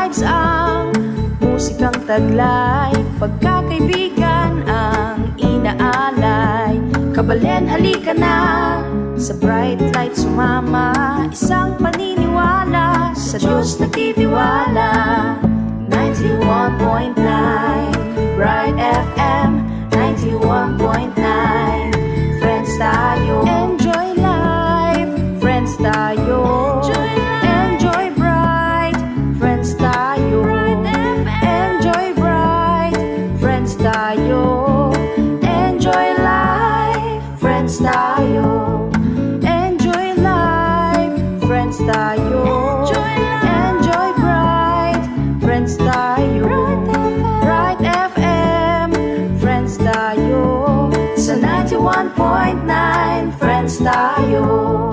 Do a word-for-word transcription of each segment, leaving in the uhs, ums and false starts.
Ang musikang taglay, pagkakaibigan ang inaalay. Kabalen, halika na, sa Bright Light sumama. Isang paniniwala, sa Diyos nagtitiwala. Ninety-one point nine Bright F M, ninety-one point nine. Friends tayo. Enjoy life, friends tayo. Enjoy life. Enjoy bright, friends tayo. Bright F M. Enjoy bright, friends tayo. Enjoy life, friends tayo. Enjoy life, friends tayo. Enjoy life. Enjoy bright, friends tayo. Bright F M. Bright F M, friends tayo. Sa ninety-one point nine, friends tayo.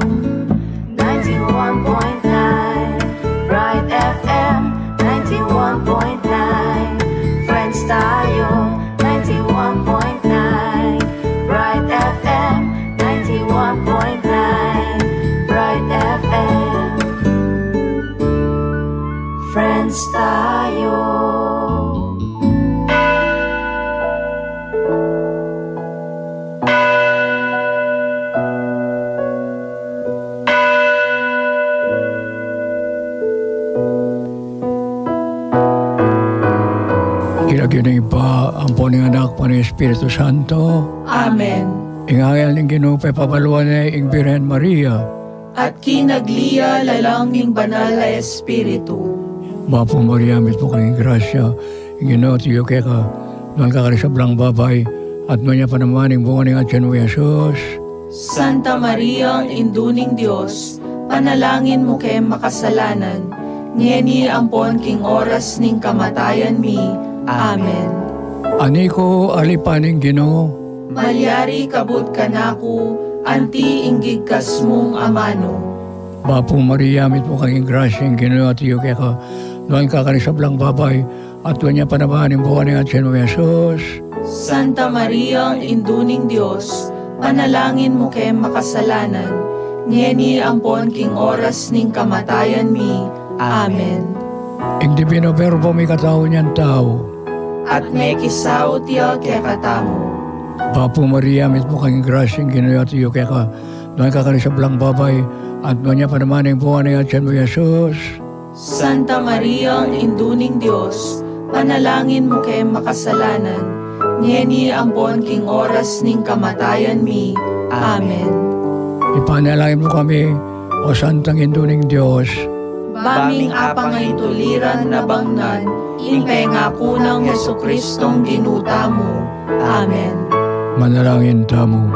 Ninety-one point nine Bright F M, ninety-one point nine, friends tayo. Ninety-one point nine Bright F M, ninety-one point nine Bright F M, friends tayo. King lagyu ning Ibpa, ampo ning Anak, ampo ning Espiritu Santo. Amen. Ing angel ning Ginu pepabaluan ne ing Birhen Maria. At kinagli ya lalang ning Banal a Espiritu. Bapu Maria, mitmu ka king grasya, ing Ginu atiu keka, nuan ka karing sablang babai, at nuan ya pa naman ing bunga ning atian mu, i Jesus. Santa Maria, Indu ning Dios, panalangin mu keng makasalanan, ngeni ampon king oras ning kamatayan mi. Amen. Ani ku, alipan ning Ginu. Malyari kabud kanaku anti ing gigkas mung amanu. Bapu Maria, mitmu ka king grasya, ing Ginu atiu keka, nuan ka karing sablang babai, at nuan ya pa naman ing bunga ning atian mu, i Jesus. Santa Maria, Indu ning Dios, panalangin mu keng makasalanan, ngeni ampon king oras ning kamatayan mi. Amen. Ing Divino Verbo mikatau nian tau. At mekisaut ya kekatamu. Bapu Maria, mitmu ka king grasya, ing Ginu atiu keka, nuan ka karing sablang babai, at nuan ya pa naman ing bunga ning atian mu, i Jesus. Santa Maria, Indu ning Dios, panalangin mu keng makasalanan, ngeni ampon king oras ning kamatayan mi. Amen. Ipanalangin mu kami, O Santang Indu ning Dios. Ba ming apangaituliran na bangnan ing pengaku nang Jesucristong Ginu tamu. Amen. Manalangin tamu.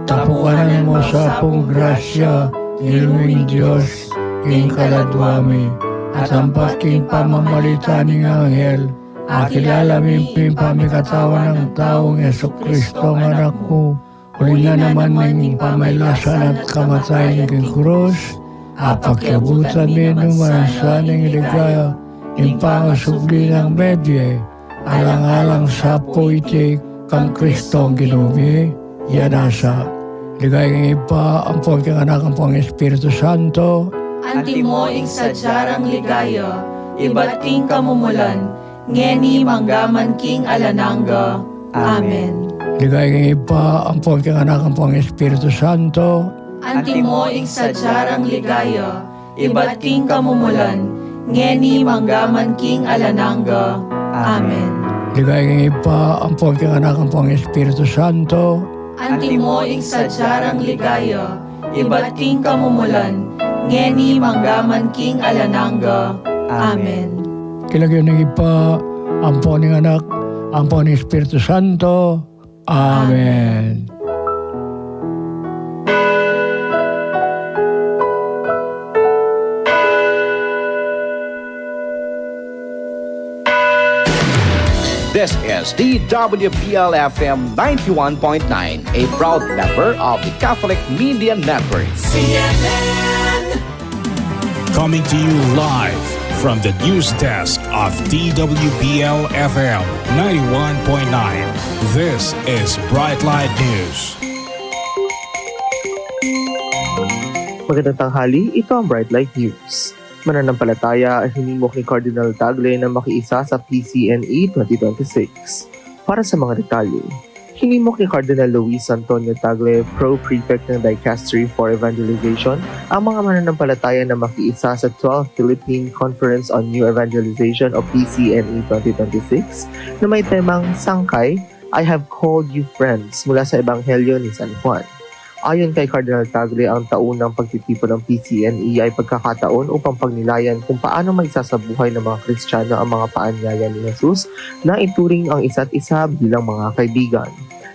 Tapukanan mu sa pung grasya ing Ginu ming Dios king kaladwa mi, at ampat king pamamalita ning anghel, akilala mi ing pamikatawan nang taung Jesucristong Anak mu, uling na naman ning pamailasan at kamatayan king krus, apakyabutan mi numan sa ning ligaya ning pangasubli nang mebie, alang-alang sa pu iti kang Kristong Ginu mi. Iya nasa, ligaya king Ibpa, ampon king Anak, ampon king Espiritu Santo. Antimo ing sadya rang ligaya, ibat king kamumulan, ngeni manggaman king alang angga. Amen. Ligaya king Ibpa, ampon king Anak, ampon king Espiritu Santo. Antimo ing sadya rang ligaya, ibat king kamumulan, ngeni manggaman king alang angga. Amen. Ligaya king Ibpa, ampon king Anak, ampon king Espiritu Santo. Antimo ing sadya rang ligaya, ibat king kamumulan, ngeni manggaman king alang angga. Amen. King lagyu ning Ibpa, ampon ning Anak, ampon ning Espiritu Santo. Amen. This is D W P L F M ninety-one point nine, a proud member of the Catholic Media Network. C N N. Coming to you live from the news desk of D W P L F M ninety-one point nine. This is Bright Light News. Magandang tanghali, ito ang Bright Light News. Mananampalataya, hinimok ni Cardinal Tagle na makiisa sa P C N E twenty twenty-six. Para sa mga detalye, hinimok ni Cardinal Luis Antonio Tagle, Pro-Prefect ng Dicastery for Evangelization, ang mga mananampalataya na makiisa sa twelfth Philippine Conference on New Evangelization o P C N E twenty twenty-six na may temang Sangkay, I Have Called You Friends mula sa Ebanghelyo ni San Juan. Ayon kay Cardinal Tagle, ang taunang pagtitipon ng P C N E ay pagkakataon upang pagnilayan kung paano maisasabuhay ng mga Kristiyano ang mga paanyaya ni Jesus na ituring ang isa't isa bilang mga kaibigan.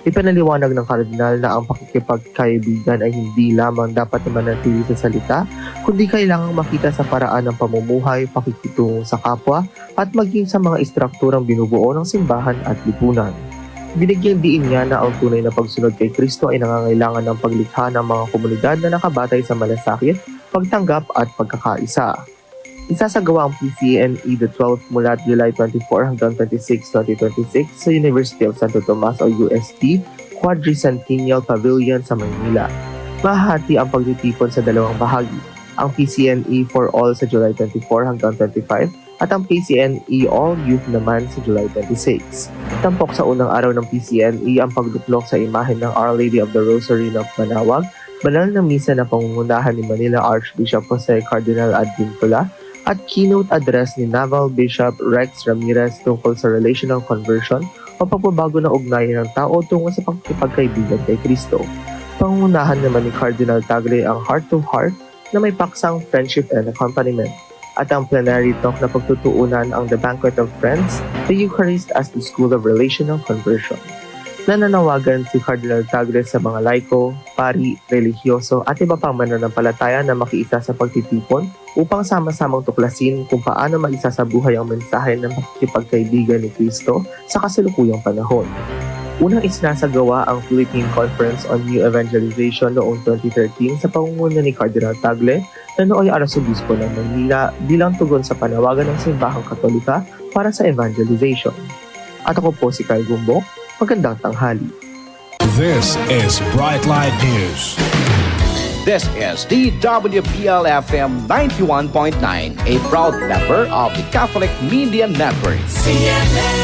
Ipinaliwanag ng Kardinal na ang pakikipagkaibigan ay hindi lamang dapat na manatili sa salita, kundi kailangang makita sa paraan ng pamumuhay, pakikitungo sa kapwa, at maging sa mga estrukturang binubuo ng simbahan at lipunan. Binigyang diin niya na ang tunay na pagsunod kay Kristo ay nangangailangan ng paglikha ng mga komunidad na nakabatay sa malasakit, pagtanggap at pagkakaisa. Isasagawa ang P C N E the twelfth mula July twenty-four hanggang twenty-six, twenty twenty-six sa University of Santo Tomas o U S T Quadricentennial Pavilion sa Maynila. Mahahati ang pagtitipon sa dalawang bahagi, ang P C N E for All sa July twenty-four hanggang twenty-five at ang P C N E All Youth naman sa July twenty-six. Tampok sa unang araw ng P C N E ang pagluklok sa imahen ng Our Lady of the Rosary ng Manaoag, banal na misa na pangungunahan ni Manila Archbishop Jose Cardinal Advincula at keynote address ni Naval Bishop Rex Ramirez tungkol sa relational conversion o pagbabago ng ugnayan ng tao tungo sa pakikipagkaibigan kay Kristo. Pangungunahan naman ni Cardinal Tagle ang Heart to Heart na may paksang Friendship and Accompaniment at ang plenary talk na pagtutuunan ang The Banquet of Friends, the Eucharist as the School of Relational Conversion. Nananawagan si Cardinal Tagle sa mga laiko, pari, relihiyoso at iba pang mananampalataya na makiisa sa pagtitipon upang sama-samang tuklasin kung paano maisasabuhay ang mensahe ng pakikipagkaibigan ni Kristo sa kasalukuyang panahon. Unang isinasagawa ang Philippine Conference on New Evangelization noong twenty thirteen sa pangunguna ni Cardinal Tagle na nooy Arsobispo ng Maynila bilang tugon sa panawagan ng Simbahang Katolika para sa evangelization. At ako po si Kyle Gumbok. Magandang tanghali. This is Bright Light News. This is D W P L F M ninety-one point nine, a proud member of the Catholic Media Network. C M N.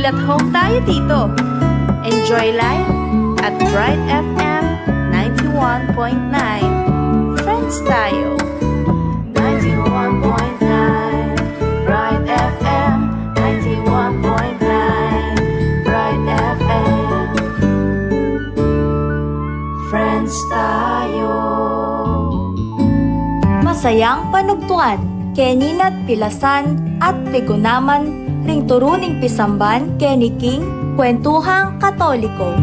At home tayo dito. Enjoy life at Bright F M ninety-one point nine. Friends tayo. Ninety-one point nine Bright F M, ninety-one point nine Bright F M. Friends tayo. Masayang panugtuan, keni na't pilasan at pigunaman ring turu ning pisamban keni king Kwentuhang Katoliko.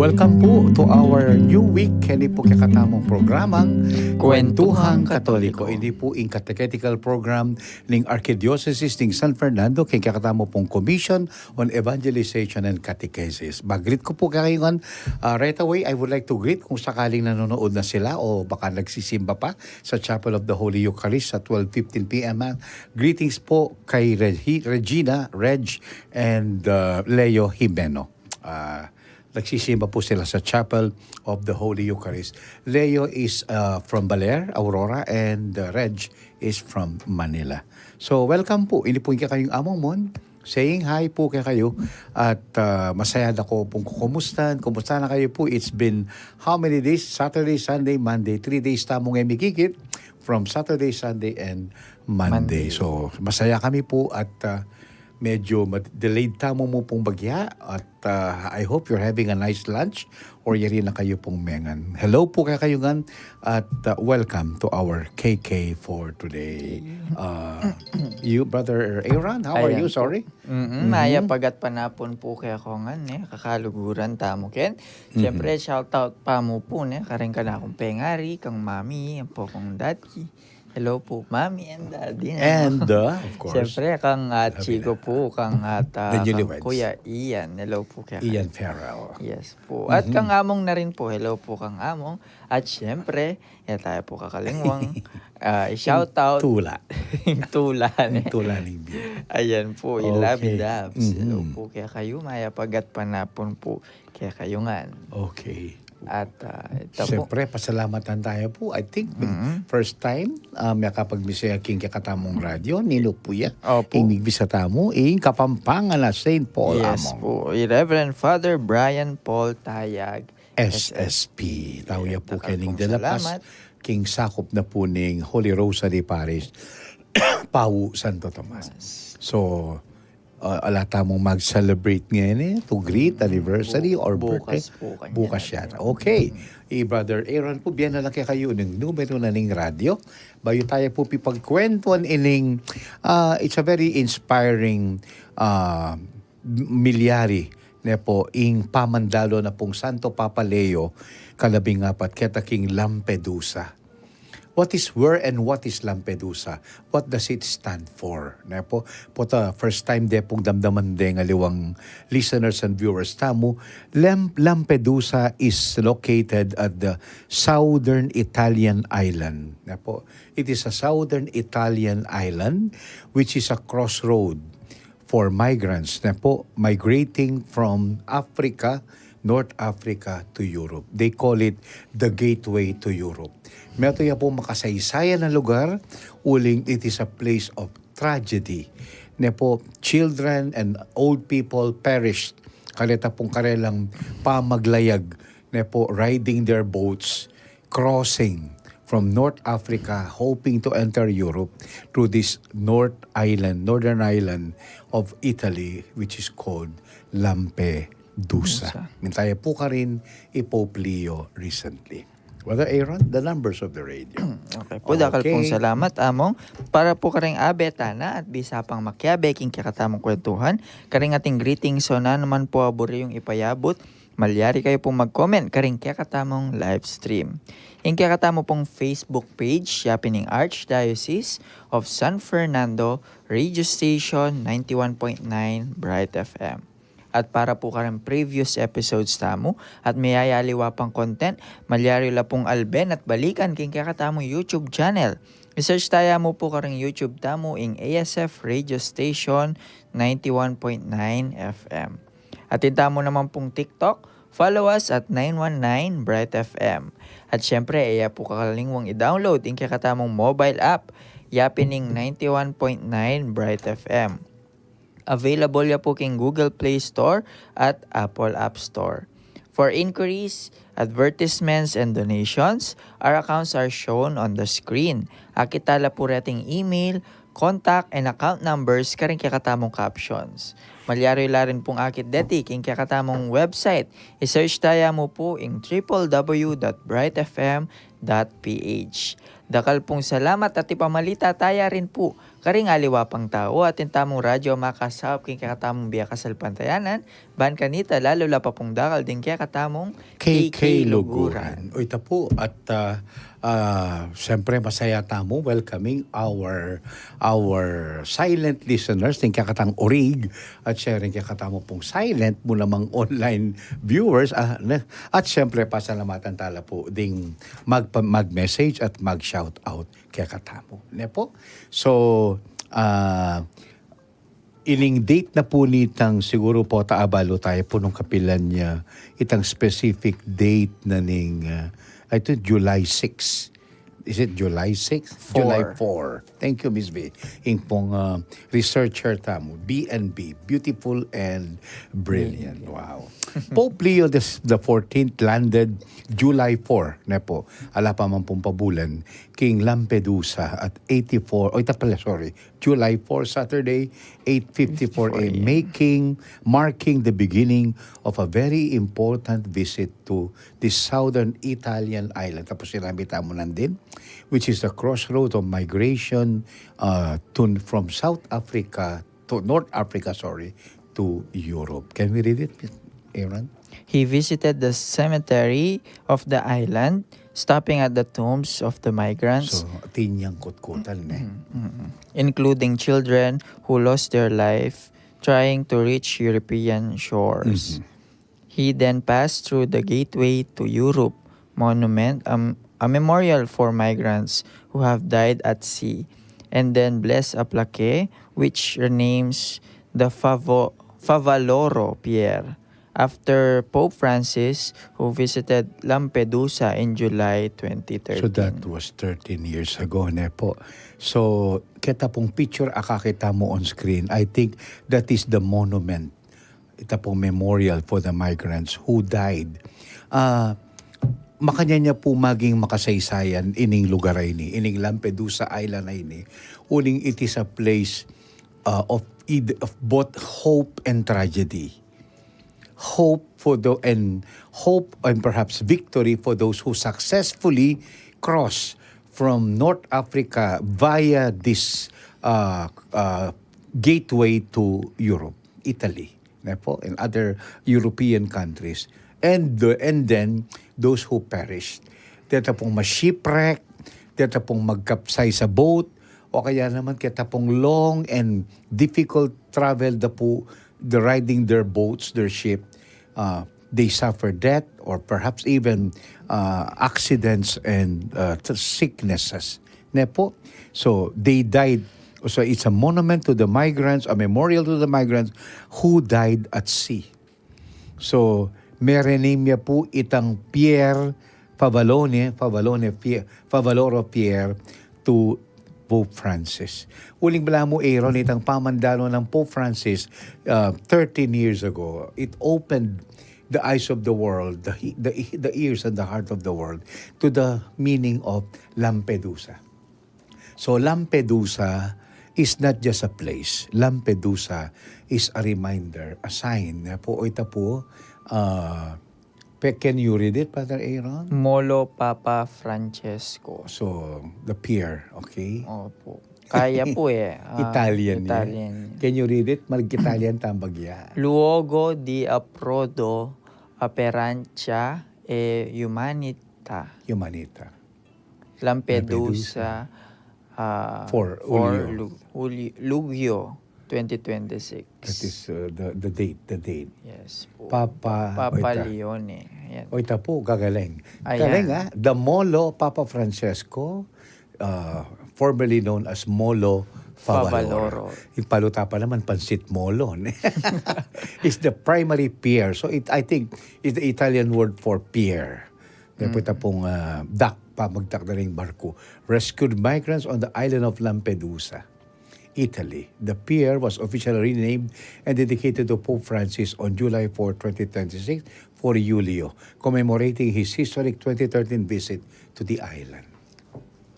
Welcome po to our new week. Keni po kekatamung programang Kwentuhang Katoliko. Ini po ing catechetical program ning Archdiocese ning San Fernando, keng kekatamu pung Commission on Evangelization and Catechesis. Mag-greet ko po kayu ngan, ah, right away, I would like to greet kung sakaling nanonood na sila o baka nagsisimba pa sa Chapel of the Holy Eucharist sa twelve fifteen P M, ah. Greetings po kay Regi-, Regina, Reg, and, uh, Leo Jimeno. Ah, nagsisimba po sila sa Chapel of the Holy Eucharist. Leo is, uh, from Baler, Aurora, and, uh, Reg is from Manila. So, welcome po. Ini po ing kekayung Among Mon. Saying hi po kekayu. At, ah, masaya da ko pung kukumustan. Kumusta na kayu po? It's been how many days? Saturday, Sunday, Monday. Three days tamung e migigit from Saturday, Sunday, and Monday. Monday. So, masaya kami po at, ah, medyo mad-, delayed tamu mu pung bagya at, ah, I hope you're having a nice lunch or yari na kayu pung mengan. Hello po kekayu ngan at, ah, welcome to our K K for today. Ah, you, Brother Aaron, how are you? Ayan po. Sorry. Mm-mm, mayap a gatpanapun po kekongan, e, kakaluguran tamu ken. Siyempre, shout out pa mu po, ne, karing kanakung pengari, kang Mami, ampo kang Daddy. Hello po, Mommy and Daddy, ne? And, uh, of course, siyempre, kang, ah, Chico po, kang, at, ah, the newlyweds. Kang Kuya Ian. Hello po kaya. Ian Farrell. Yes po. At kang Among na rin po. Hello po, kang Among. At siyempre, e tayo po kakalingwang, ah, i-shout out. Tula. Tula, ne? Tula ning bie. Ayan po, i-love, okay, i-loves. Hello po kekayu, mayap a gatpanapun po kekayu ngan. Okay. At, ah, ita po. Siyempre, pasalamatan tayo po. I think, first time, ah, makapagmisaya king kekatamung radyo, ninu po ya? Opo. Ing migbisa tamu, ing Kapampangan a Saint Paul, yes, Among. Po. I Reverend Father Brian Paul Tayag, S S P. S S P. Tau ya po keng De La Paz, king sakup na po ning Holy Rosary Parish, Pau Santo Tomas. Yes. So, ah, ala tamung mag-celebrate ngeni, e, to greet anniversary or birthday. Bukas po, kanya na yata. Okay. I Brother Aaron po, bie na la kekayu ning numero na ning radyo. Bayu tayo po pipagkwentuan ining, ah, it's a very inspiring, ah, milyari, ne po, ing pamandalo na pung Santo Papa Leo kalabing apat keta king Lampedusa. What is, where and what is Lampedusa? What does it stand for? Ne po, for the first time de pung damdaman deng aliwang listeners and viewers tamu, Lam-, Lampedusa is located at the southern Italian island. Ne po, it is a southern Italian island which is a crossroad for migrants, ne po, migrating from Africa, North Africa to Europe. They call it the gateway to Europe. Meto ya pung makasaysayan a lugar, uling it is a place of tragedy. Ne po, children and old people perished. Kareta pung karelang pamaglayag, ne po, riding their boats, crossing from North Africa, hoping to enter Europe through this North Island, northern island of Italy, which is called Lampedusa. Dusa. Minta ya pu karin i Pope Leo recently. Brother Aaron, the numbers of the radio. Okay pu, dakal pung salamat, Among. Para pu karing abe tana at bisa pang makiabe king kekatamung kwentuhan, karing ating greetings o nanu man pu a buri yung ipayabut, malyari kayu pung mag-comment karing kekatamung live stream. Ing kekatamu pung Facebook page, ya pin ing Archdiocese of San Fernando Radio Station, ninety-one point nine Bright F M. At para pu karing previous episodes tamu at miyayaliwa pang content, malyari la pung alben at balikan king kekatamung YouTube channel. I-search taya mu pu karing YouTube tamu ing A S F Radio Station, ninety-one point nine F M. Atin tamu naman pung TikTok, Follow us at nine one nine Bright F M. At syempre, e ya pu kakalingwan i-download ing kekatamung mobile app, ya pin ing ninety-one point nine Bright F M. Available ya pu king Google Play Store at Apple App Store. For inquiries, advertisements, and donations, our accounts are shown on the screen. Akit tala pu reting email, contact, and account numbers karing kekatamung captions. Malyaru la rin pung akit deti king kekatamung website. I-search taya mu pu ing triple W dot bright F M dot P H. Dakal pung salamat at ipamalita taya rin pu karing aliwa pang tau atin tamung radyo a makasaup king kekatamung bie kasalpantayanan, ban kanita lalu la pa pung dakal ding kekatamung K K Luguran. O, ita pu, at, ah, ah, siyempre, masaya tamu welcoming our, our silent listeners, ding kekatang urig, at sharing kekatamu pung silent mu namang online viewers, ah, ne? At siyempre, pasalamatan tala pu ding magpa-, mag-message at mag-shout out kekatamu, ne pu? So, ah, ining date na pu nitang, siguru pu, ta abalu taya pu nung kapilan ya itang specific date na ning, ah, I think July six. Is it July six? July four. Thank you, Miss V. Ing pung, ah, researcher tamu, B and B, beautiful and brilliant. Wow. Pope Leo the, the fourteenth landed July four, ne pu. Ala pa man pung pabulan, king Lampedusa at eighty-four, o, ita pala, sorry, July four, Saturday, eight fifty-four A M, making, marking the beginning of a very important visit to the southern Italian island. Tapos sinabi tamu nandin, which is the crossroad of migration, uh, to, from South Africa to North Africa, sorry, to Europe. Can we read it, Miss Aaron? He visited the cemetery of the island, stopping at the tombs of the migrants, So, atin yang kutkutan, ne? Mm, mm, mm. Including children who lost their life trying to reach European shores. Mhm. He then passed through the Gateway to Europe monument, um, a memorial for migrants who have died at sea, and then blessed a plaque which renames the Favo-, Favaloro Pier after Pope Francis, who visited Lampedusa in July twenty thirteen. So that was thirteen years ago, ne pu? So, keta pung picture a kakita mu on screen, I think that is the monument, ita pung memorial for the migrants who died. Ah, makanyan ya pu maging makasaysayan ining lugar a ini, ining Lampedusa Island a ini, uling it is a place, ah, of id-, of both hope and tragedy. Hope for the, and hope and perhaps victory for those who successfully cross from North Africa via this, uh, uh, gateway to Europe, Italy, ne pu, and other European countries. And the, and then those who perished. Deta pung ma-shipwreck, deta pung mag-capsize a boat, o kaya naman keta pung long and difficult travel da pu, the riding their boats, their ship, uh, they suffer death or perhaps even, uh, accidents and, uh, t-, sicknesses. Ne pu? So, they died. So, it's a monument to the migrants, a memorial to the migrants who died at sea. So, me-rename ya pu itang Pier Favalone, Favalone Pier, Favaloro Pier to Pope Francis. Uling balamu, Aaron, itang pamandalu nang Pope Francis, uh, thirteen years ago, it opened the eyes of the world, the, the, the ears and the heart of the world to the meaning of Lampedusa. So, Lampedusa is not just a place. Lampedusa is a reminder, a sign. Ne pu, o, ita pu, uh, pe-, can you read it, Father Aaron? Molo Papa Francesco. So, the pier, okay? Opo. Kaya pu e. Ah, Italian yan. Italian yan. Can you read it? Mag-Italian tambag ya. Luogo di approdo a speranza e umanità. Umanità. Lampedusa, ah, four, four Julio. Lu-, Julio, Lugyo twenty twenty-six. That is, uh, the, the date, the date. Yes po. Papa, Papa oita. Leone. Yan. Oita po, gagaling. Ayan. Galing, ah. The Molo Papa Francesco, uh, formerly known as Molo Favaloro. Favaloro. Yung paluta pa naman, pansit molo, ne? Is the primary pier. So, it, I think, is the Italian word for pier. Kaya po ita pong, ah, dock, pamagtak na rin barko. Rescued migrants on the island of Lampedusa, Italy. The pier was officially renamed and dedicated to Pope Francis on July four, twenty twenty-six, for Julio, commemorating his historic twenty thirteen visit to the island.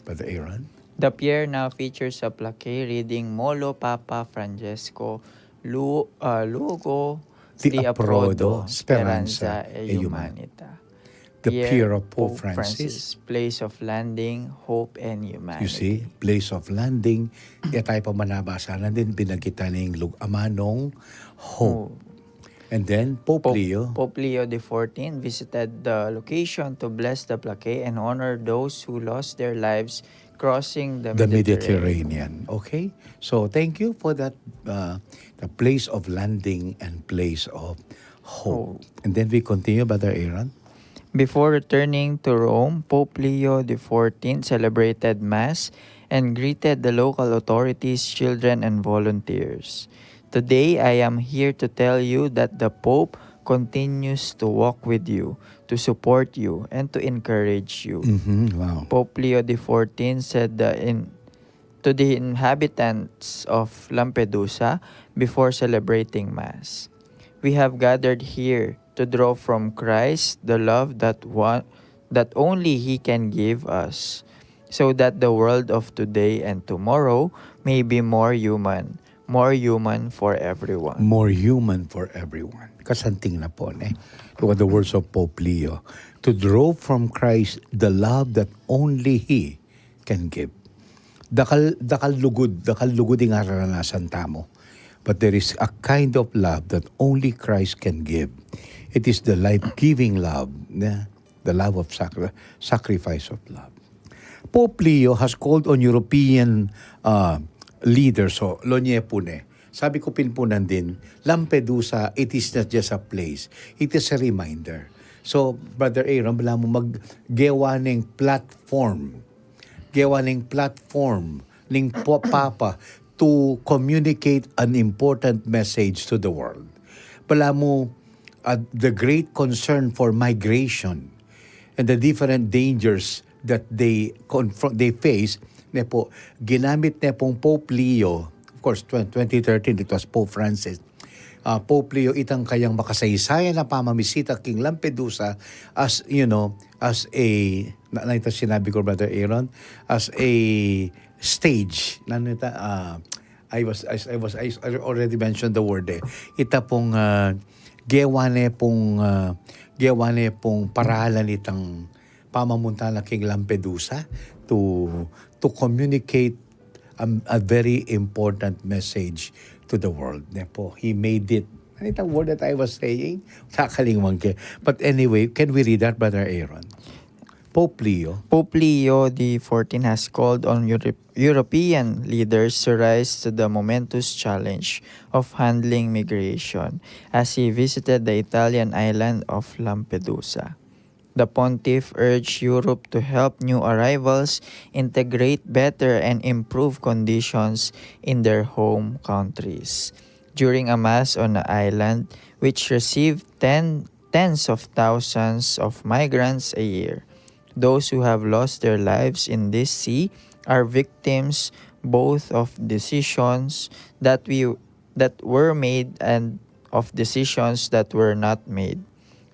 Brother Aaron? The pier now features a plaque reading Molo Papa Francesco Lu, uh, Luogo di Approdo, Speranza e Umanità. The pier of Pope Francis, place of landing, hope, and humanity. You see, place of landing. E tayo pa manabasa na din, binanggit na ning lug-, amanong hope. And then, Pope Leo. Pope Leo the fourteenth visited the location to bless the plaque and honor those who lost their lives crossing the Mediterranean. Okay? So, thank you for that, uh, the place of landing and place of hope. And then we continue, Brother Aaron. Before returning to Rome, Pope Leo the fourteenth celebrated Mass and greeted the local authorities, children, and volunteers. Today, I am here to tell you that the Pope continues to walk with you, to support you, and to encourage you. Mhm, wow. Pope Leo the fourteenth said that in, to the inhabitants of Lampedusa before celebrating Mass, "We have gathered here to draw from Christ the love that one, that only He can give us, so that the world of today and tomorrow may be more human, more human for everyone." More human for everyone. Kasanting na po, ne? Look at the words of Pope Leo. To draw from Christ the love that only He can give. Dakal, dakal lugud, dakal lugud ing aranasan tamu. But there is a kind of love that only Christ can give. It is the life-giving love, ne? The love of sacri-, sacrifice of love. Pope Leo has called on European, uh, leaders, so, lonye pune. Sabi ku pin pu nandin, Lampedusa, it is not just a place. It is a reminder. So, Brother Aaron, balamu mag-, gewa neng platform. Gewa neng platform ning po-, Papa to communicate an important message to the world. Balamu, uh, the great concern for migration and the different dangers that they confront, they face, ne po, ginamit ne pong Pope Leo, of course, twen-, twenty thirteen, it was Pope Francis. Uh, Pope Leo, itang kayang makasaysayan a pamamisita king Lampedusa as, you know, as a, na, na ita sinabi ko, Brother Aaron, as a stage. Nanu ita, uh, I was, I, I was, I already mentioned the word, eh. Ita pong, uh, gewa ne pong, uh, gewa ne pong paralan itang pamamunta na king Lampedusa to, to communicate a, a very important message to the world. Ne po, he made it. Ano itang word that I was saying? Nakakalingwan ke. But anyway, can we read that, Brother Aaron? Pope Leo. Pope Leo the fourteenth has called on Euro-, European leaders to rise to the momentous challenge of handling migration as he visited the Italian island of Lampedusa. The pontiff urged Europe to help new arrivals integrate better and improve conditions in their home countries. During a mass on the island, which received ten, tens of thousands of migrants a year, those who have lost their lives in this sea are victims both of decisions that we, that were made and of decisions that were not made,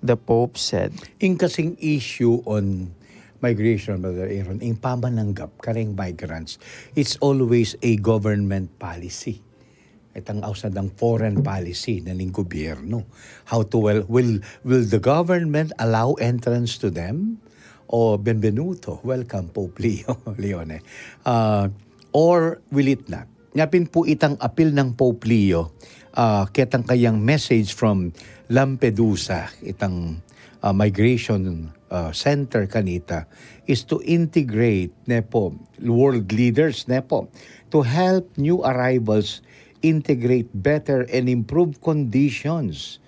the Pope said. Ing kasing issue on migration, Brother Aaron, ing pamananggap kareng migrants, it's always a government policy. Itang ausan dang foreign policy na ning gobyerno. How to, well, will, will the government allow entrance to them? O benvenuto, welcome, Pope Leo, Leone. Uh, or will it not? Nya pin pu itang apil nang Pope Leo, ah, ketang kayang message from Lampedusa, itang, ah, migration, ah, center kanita, is to integrate, ne po, world leaders, ne po, to help new arrivals integrate better and improve conditions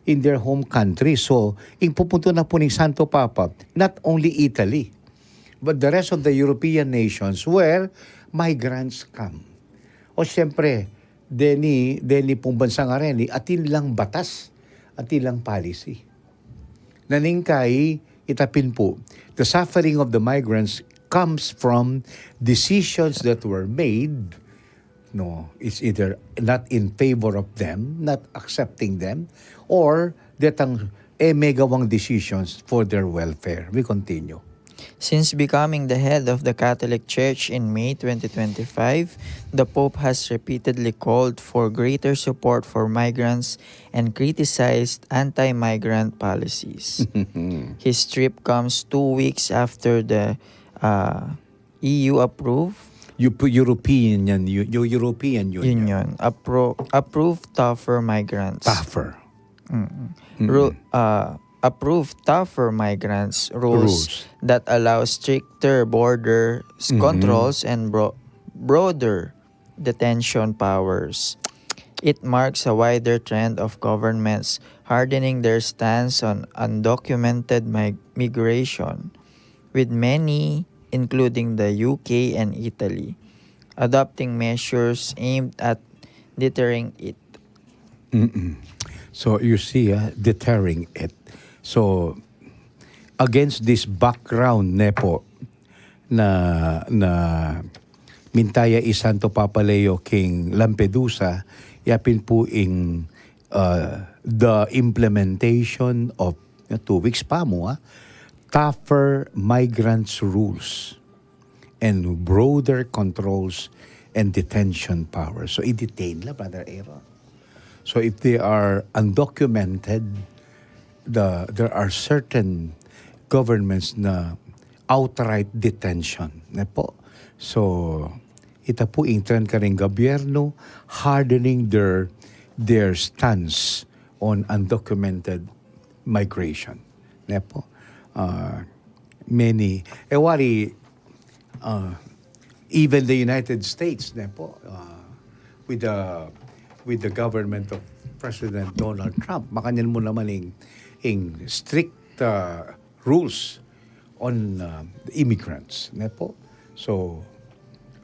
in their home country. So, ing pupunto na po ning Santo Papa, not only Italy, but the rest of the European nations where migrants come, Siyempre, deni, deni pung bansa nga reni, atin lang batas, atin lang policy. Naningkai, ita pin pu, the suffering of the migrants comes from decisions that were made, no, it's either not in favor of them, not accepting them, or detang e megawang decisions for their welfare. We continue. Since becoming the head of the Catholic Church in May twenty twenty-five, the Pope has repeatedly called for greater support for migrants and criticized anti-migrant policies. His trip comes two weeks after the uh, E U approve Eu-, European yan, Eu-, Eu-, European Union. Union appro- approve tougher migrants. Tougher. Mm-mm. Ru- uh, approve tougher migrants rules Rules. That allow stricter border s- Mm-hmm. controls and bro- broader detention powers. It marks a wider trend of governments hardening their stance on undocumented mig- migration, with many, including the U K and Italy, adopting measures aimed at deterring it. Mm-mm. So you see, ah, deterring it. So against this background, ne po, na, na minta ya i Santo Papa Leo king Lampedusa, ya pin pu ing, uh, the implementation of, uh, two weeks pa mu, ah, tougher migrants rules and broader controls and detention powers. So, i-detain la, Brother Aaron. So, if they are undocumented, the, there are certain governments na outright detention, ne po? So, ita pu ing trend karing gobyerno hardening their, their stance on undocumented migration, ne po? Uh, many, e wari, uh, even the United States, ne po, uh, with the, with the government of President Donald Trump, makanyan mu naman ing, ing strict, uh, rules on, uh, immigrants, ne po? So,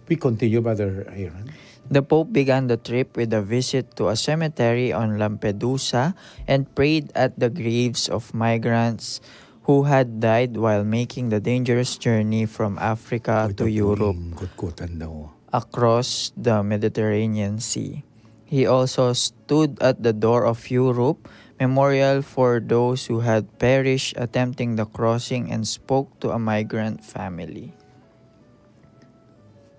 we continue, Brother Aaron. The Pope began the trip with a visit to a cemetery on Lampedusa and prayed at the graves of migrants who had died while making the dangerous journey from Africa to Europe. Ito po ing kutkutan daw. Across the Mediterranean Sea. He also stood at the door of Europe Memorial for those who had perished attempting the crossing and spoke to a migrant family.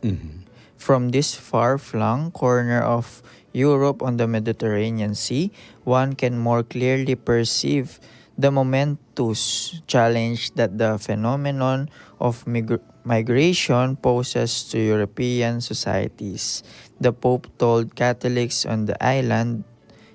Mhm. From this far-flung corner of Europe on the Mediterranean Sea, one can more clearly perceive the momentous challenge that the phenomenon of mig- migration poses to European societies. The Pope told Catholics on the island,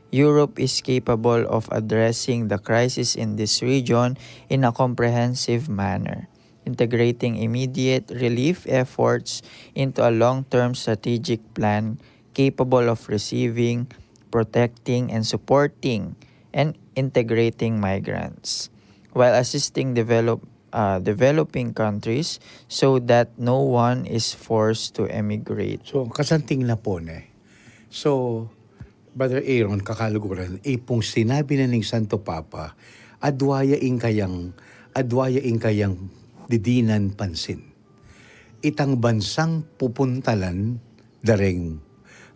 Europe is capable of addressing the crisis in this region in a comprehensive manner, integrating immediate relief efforts into a long-term strategic plan capable of receiving, protecting, and supporting and integrating migrants, while assisting develop, uh, developing countries so that no one is forced to emigrate. So, kasanting na po, ne? So, Brother Aaron, kakaluguran, ipung sinabi na ning Santo Papa, adwa ya ing kayang, adwa ya ing kayang didinan pansin. Itang bansang pupuntalan da ring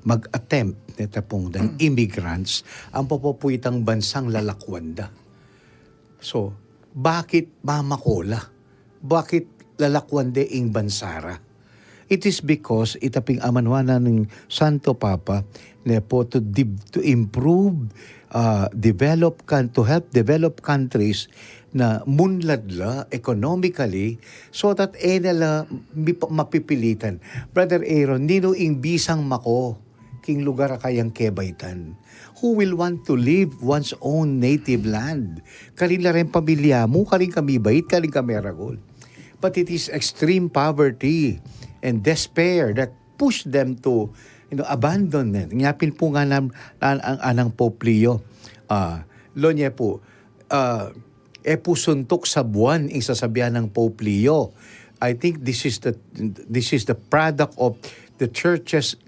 mag-attempt neta pung dang immigrants, ampo pa pu itang bansang lalakwan da. So, bakit mamako la? Bakit lalakwan de ing bansa ra? It is because ita ping amanuan na ning Santo Papa, ne po, to div-, to improve, uh, develop coun-, to help develop countries na munlad la economically, so that e na la mip-, mapipilitan. Brother Aaron, ninu ing bisang mako king lugar a kayang kebaitan? Who will want to leave one's own native land? Karin la ring pamilya mu, karin kami bait, karin kami ragul. But it is extreme poverty and despair that push them to, you know, abandonment. Nya pin pu ngana, an-, an-, anang Pope Leo, ah, lo nye pu, ah, e pu suntuk sa buwan ing sasabian nang Pope Leo. I think this is the, this is the product of the church's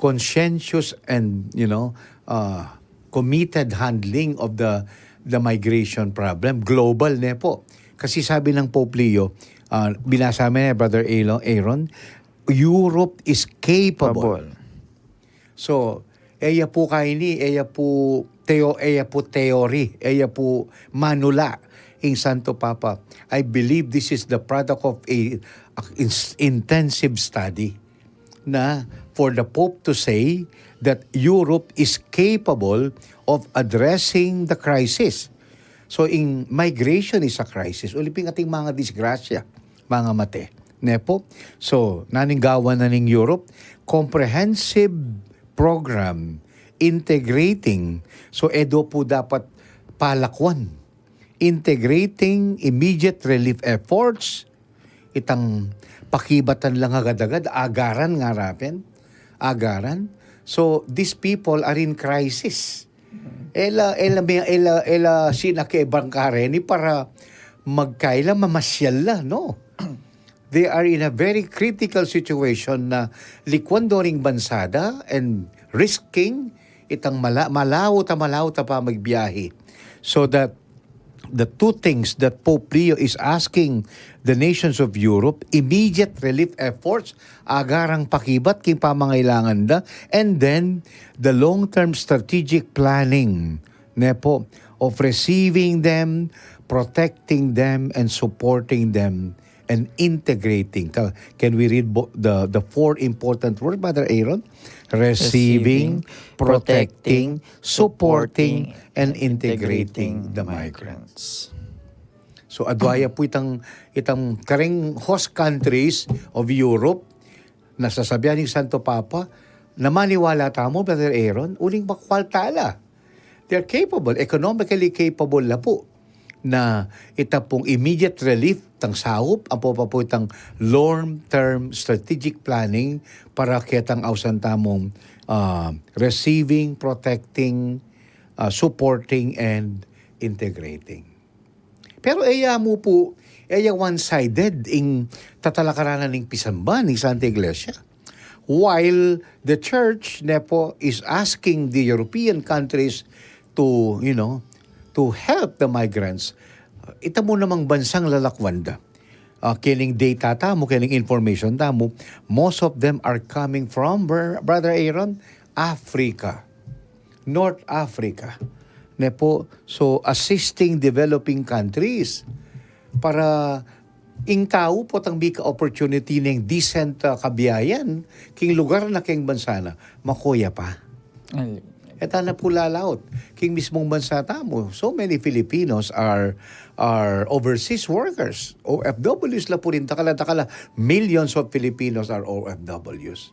conscientious and, you know, uh, committed handling of the the migration problem. Global ne po. Kasi sabi ng Pope Leo, uh, binasa mo na, Brother Aaron, Europe is capable. Capable. So, eya po kaini, eya po teo, eya po theory, eya po manula ing Santo Papa. I believe this is the product of a, a ins- intensive study na for the Pope to say that Europe is capable of addressing the crisis. So, in migration is a crisis. Uli pin ating mga disgrasya, mga mate. Ne po? So, naning gawa na ning Europe, comprehensive program integrating. So, edo po dapat palakwan. Integrating immediate relief efforts, itang pakibatan lang agad-agad, agaran nga rapin, agaran. So, these people are in crisis. Ela, ela, ela, ela, sinake bangkare ni para magkaila, mamasyal la, no? They are in a very critical situation na likwan do ring bansa da and risking itang mala, malaut a malaut a pamagbiahe. So that the two things that Pope Leo is asking the nations of Europe, immediate relief efforts, agarang pakibat king pamangailangan da, and then the long-term strategic planning, ne po, of receiving them, protecting them, and supporting them, and integrating. Ka- Can we read bo- the, the four important words, Brother Aaron? Receiving, protecting, supporting, and integrating the migrants. So, adwaya po itang, itang kareng host countries of Europe, na sasabian ning Santo Papa, na maniwala tamu, Brother Aaron, uling makwal tala. They're capable, economically capable la po. Na ita pong immediate relief, tang saup, ampo pa po itang long-term strategic planning para ketang ausan tamung, ah, receiving, protecting, ah, supporting, and integrating. Pero eya mu po, eya one-sided ing tatalakaran na ning pisamban ning Santa Iglesia. While the church, ne po, is asking the European countries to, you know, to help the migrants, ita mu namang bansang lalakwan da. Ah, kening data tamu, kening information tamu, most of them are coming from, Br- Brother Aaron, Africa. North Africa. Ne po, so assisting developing countries para ing tau potang mika opportunity neng decent, ah, kabiayan king lugar na keng bansa na, makuya pa. Ay. E ta na po lalaut king mismung bansa tamu. So many Filipinos are are overseas workers, O F Ws la po rin, dakal a dakal a, millions of Filipinos are O F Ws.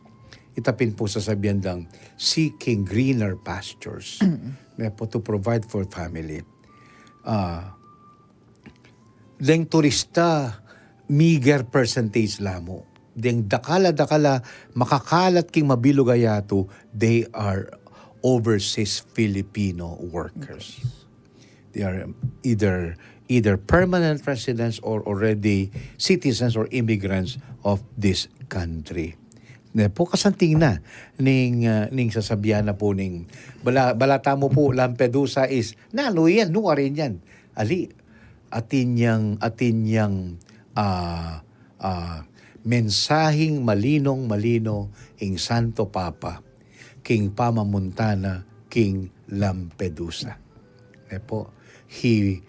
Ita pin po sasabian dang seeking greener pastures. Ne po, to provide for family. Ah, deng turista, meager percentage la mu. Deng dakal a dakal a makakalat king mabilug a yatu, they are overseas Filipino workers. They are either either permanent residents or already citizens or immigrants of this country. Ne po, kasanting na ning, ah, ning sasabian na po ning bala, bala tamu po, Lampedusa is, nanu yan, nu arin yan? Ali, atin yang, atin yang, ah, ah, mensaheng malinong-malino ing Santo Papa king pamamunta na king Lampedusa. Ne po, he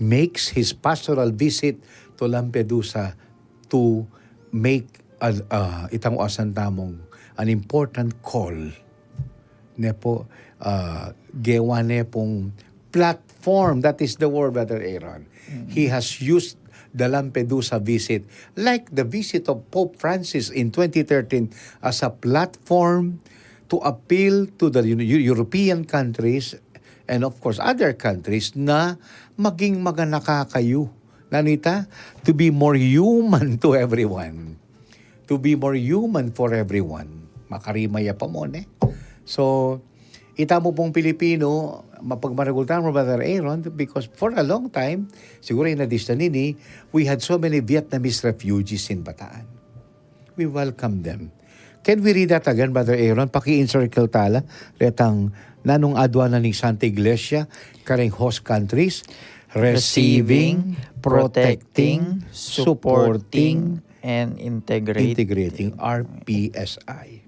makes his pastoral visit to Lampedusa to make a, uh, itang uasan tamung an important call. Ne po, uh, gewa ne pong platform, that is the word, Brother Aaron. He has used the Lampedusa visit, like the visit of Pope Francis in twenty thirteen, as a platform to appeal to the Eu- Eu- European countries and of course other countries na maging maganaka kayu. Nanita, to be more human to everyone. To be more human for everyone. Makarima ya pa mo, ne? So, ita mu pong Pilipino, mapagmaragul tamu, Brother Aaron, because for a long time, siguro in addition nini, we had so many Vietnamese refugees in Bataan. We welcome them. Can we read that again, Brother Aaron? Paki-encircle tala retang nanung adwa na ning Santa Iglesia kareng host countries: receiving, protecting, supporting, and integrating. Integrating, R P S I.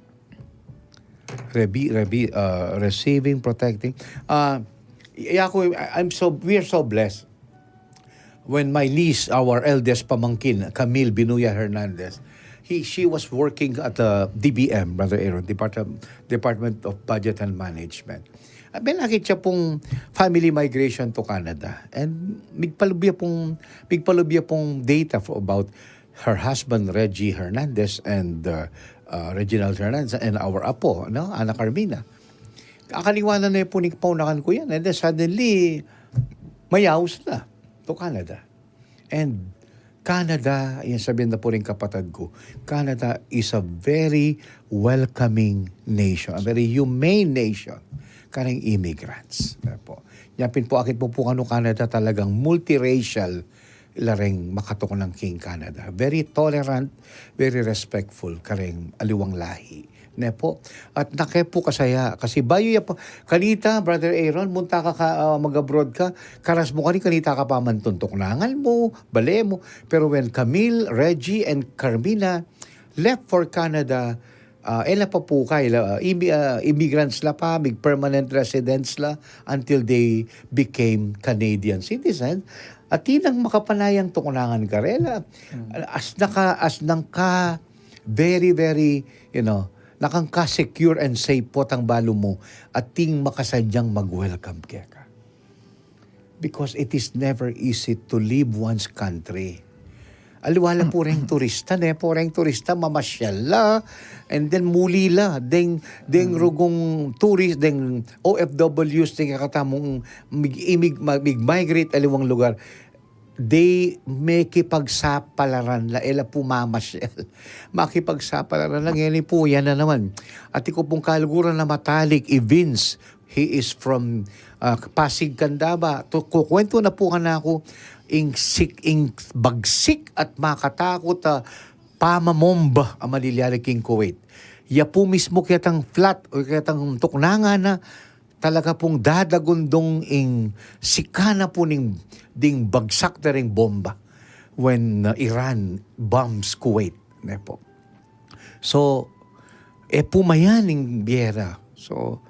Rebi, rebi, uh, receiving, protecting. Uh, yeah, ako, I- I'm so, we are so blessed. When my niece, our eldest pamangkin, Camille Binuya Hernandez, he, she was working at the D B M, Brother Aaron, Department, Department of Budget and Management. Ah, may nakita siya pung family migration to Canada. And migpalubya pung, migpalubya pung data for, about her husband, Reggie Hernandez, and uh, uh, Reginald Hernandez, and our apo, no? Ana Carmina. Akaliwanan na pu ning paunakan ku yan. And then suddenly, mayaus na to Canada. And Canada, yan sabihin na pu rin kapatad ku, Canada is a very welcoming nation, a very humane nation kareng immigrants. Yan pu. Yapin pu, akit pu pu kanu Canada talagang multiracial la reng makatuknang king Canada. Very tolerant, very respectful kareng aliwang lahi. Ne pu? At nake pu kasaya, kasi bayu ya pu, kanita, Brother Aaron, munta ka, ka ah, mag-abroad ka, karas mu kani, kanita ka pa man tuknangan mu, bale mu. Pero when Camille, Reggie, and Carmina left for Canada, ah, e la pa pu kaya, ah, imi- ah, immigrants la pa, mig permanent residents la, until they became Canadian citizens. At tinang makapanayang tuknangan karela. As naka, as nang ka, very, very, you know, nakang ka secure and safe pu tang balu mu, at ting makasadyang mag-welcome keka. Because it is never easy to leave one's country. Aliwa la pu reng turista, ne pu, reng turista, mamasyal la, and then muli la, deng, deng rugung tourist, deng O F Ws, deng kakatamung mig, imig, ma- mig-migrate aliwang lugar. They makipagsapalaran la, e la pu mamasyal. Makipagsapalaran la, ngeni pu, yan na naman. Atin ku pung kaluguran na matalik, i Vince, he is from ah, Pasig, Candaba. Tu- kukwentu na pu kanaku ing sik, ing bagsik at makatakut a pamamomba a malilyari king Kuwait. Ya pu mismu ketang flat o ketang tuknangan na talaga pung dadagundung ing sika na pu ning, ding bagsak da ring bomba when uh, Iran bombs Kuwait. Ne pu. So, e pu mayan ing bie ra. So,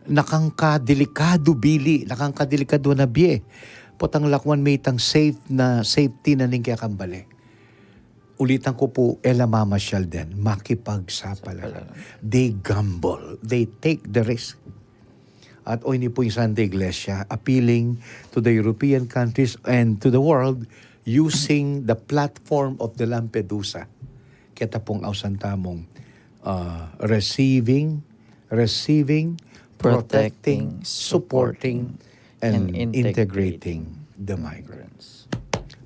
nakang ka delikadu bili, nakang ka delikadu na bie. Potang lakwan me itang safe na, safety na ning kekang bale. Ulitan ku pu, e la mamasyal den, makipagsapalaran. They gamble, they take the risk. At o ini pu ing Santa Iglesia appealing to the European countries and to the world using the platform of the Lampedusa. Keta pung ausan tamung uh, receiving, receiving, protecting, supporting, and integrating the migrants.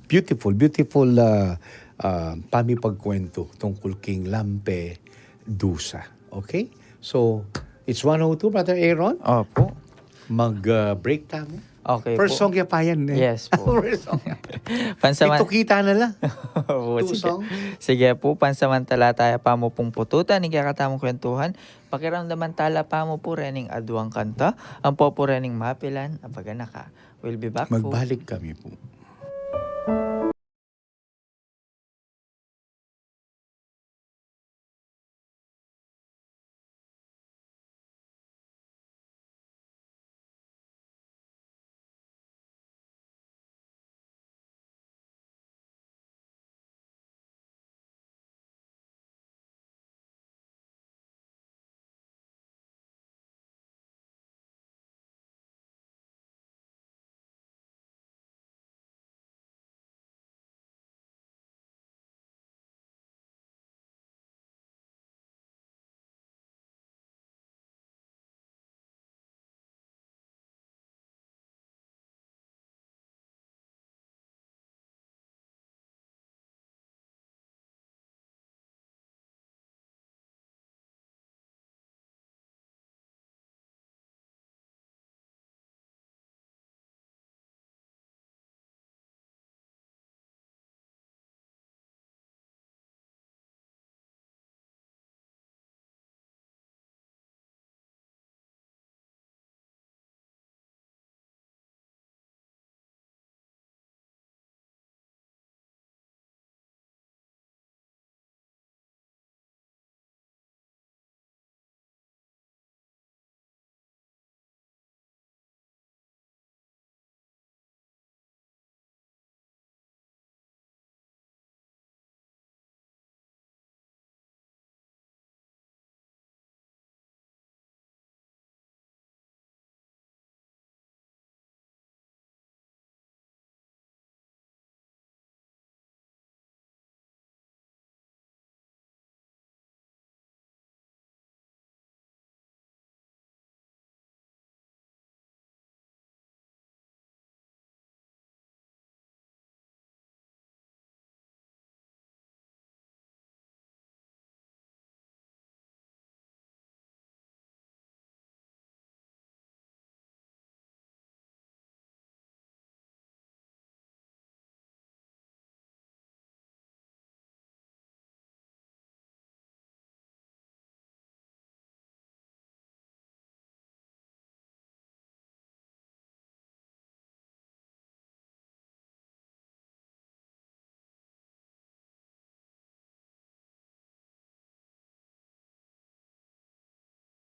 Beautiful, beautiful uh, uh, pamipagkwento tungkol king Lampedusa. Okay? So, it's one oh two, Brother Aaron. Opo. Mag uh, break tamu. Okay. First song ya pa yan eh. Yes po. First song. Pansaman- Itukita na la. Opo, two sige. Song. Sige po, pansamantala taya pa mu pung pututan ing kekatamung kwentuhan. Pakiramdaman tala pa mu pu rening aduang kanta, ampo pu rening mapilan a paganaka. We'll be back po. Magbalik kami po.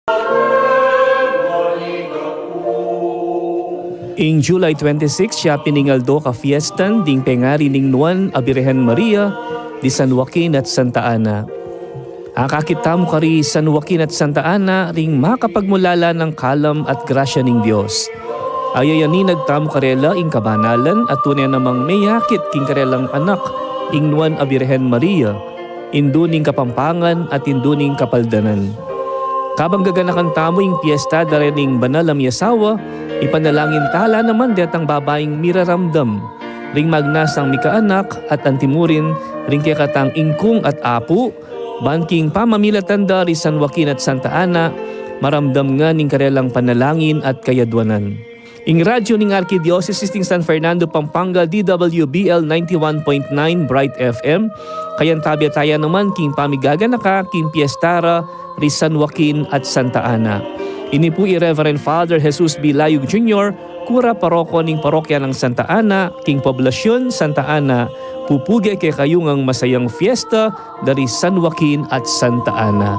Ing July twenty-six, siya pin ing aldo ka fiestan ding pengari ning Nuan a Birhen Maria di San Joaquin at Santa Ana. Akakit tamu kari San Joaquin at Santa Ana ring makapagmulalang kalam at grasya ning Dios. Ayayaninag tamu karela ing kabanalan at tune namang meyakit king karelang anak, ing Nuan a Birhen Maria, Indu ning Kapampangan at Indu ning Kapaldanan. Kabang gaganakan tamu ing piesta da rening banal a miasawa, ipanalangin tala naman detang babaing miraramdam ring magnasang mikaanak at antimurin ring kekatang ingkung at apu, ban king pamamilatan da ri San Joaquin at Santa Ana, maramdam ngan ing karelang panalangin at kayadwanan. Ing radyo ning Arkidiosesis ning San Fernando, Pampanga, D W B L ninety-one point nine Bright F M, kayantabe taya naman king pamigaganaka king piesta ra ri San Joaquin at Santa Ana. Ini pu i Reverend Father Jesus B. Layug Junior, kura paroko ning parokya nang Santa Ana, king Poblacion Santa Ana, pupuge kekayu ngang masayang fiesta da ri San Joaquin at Santa Ana.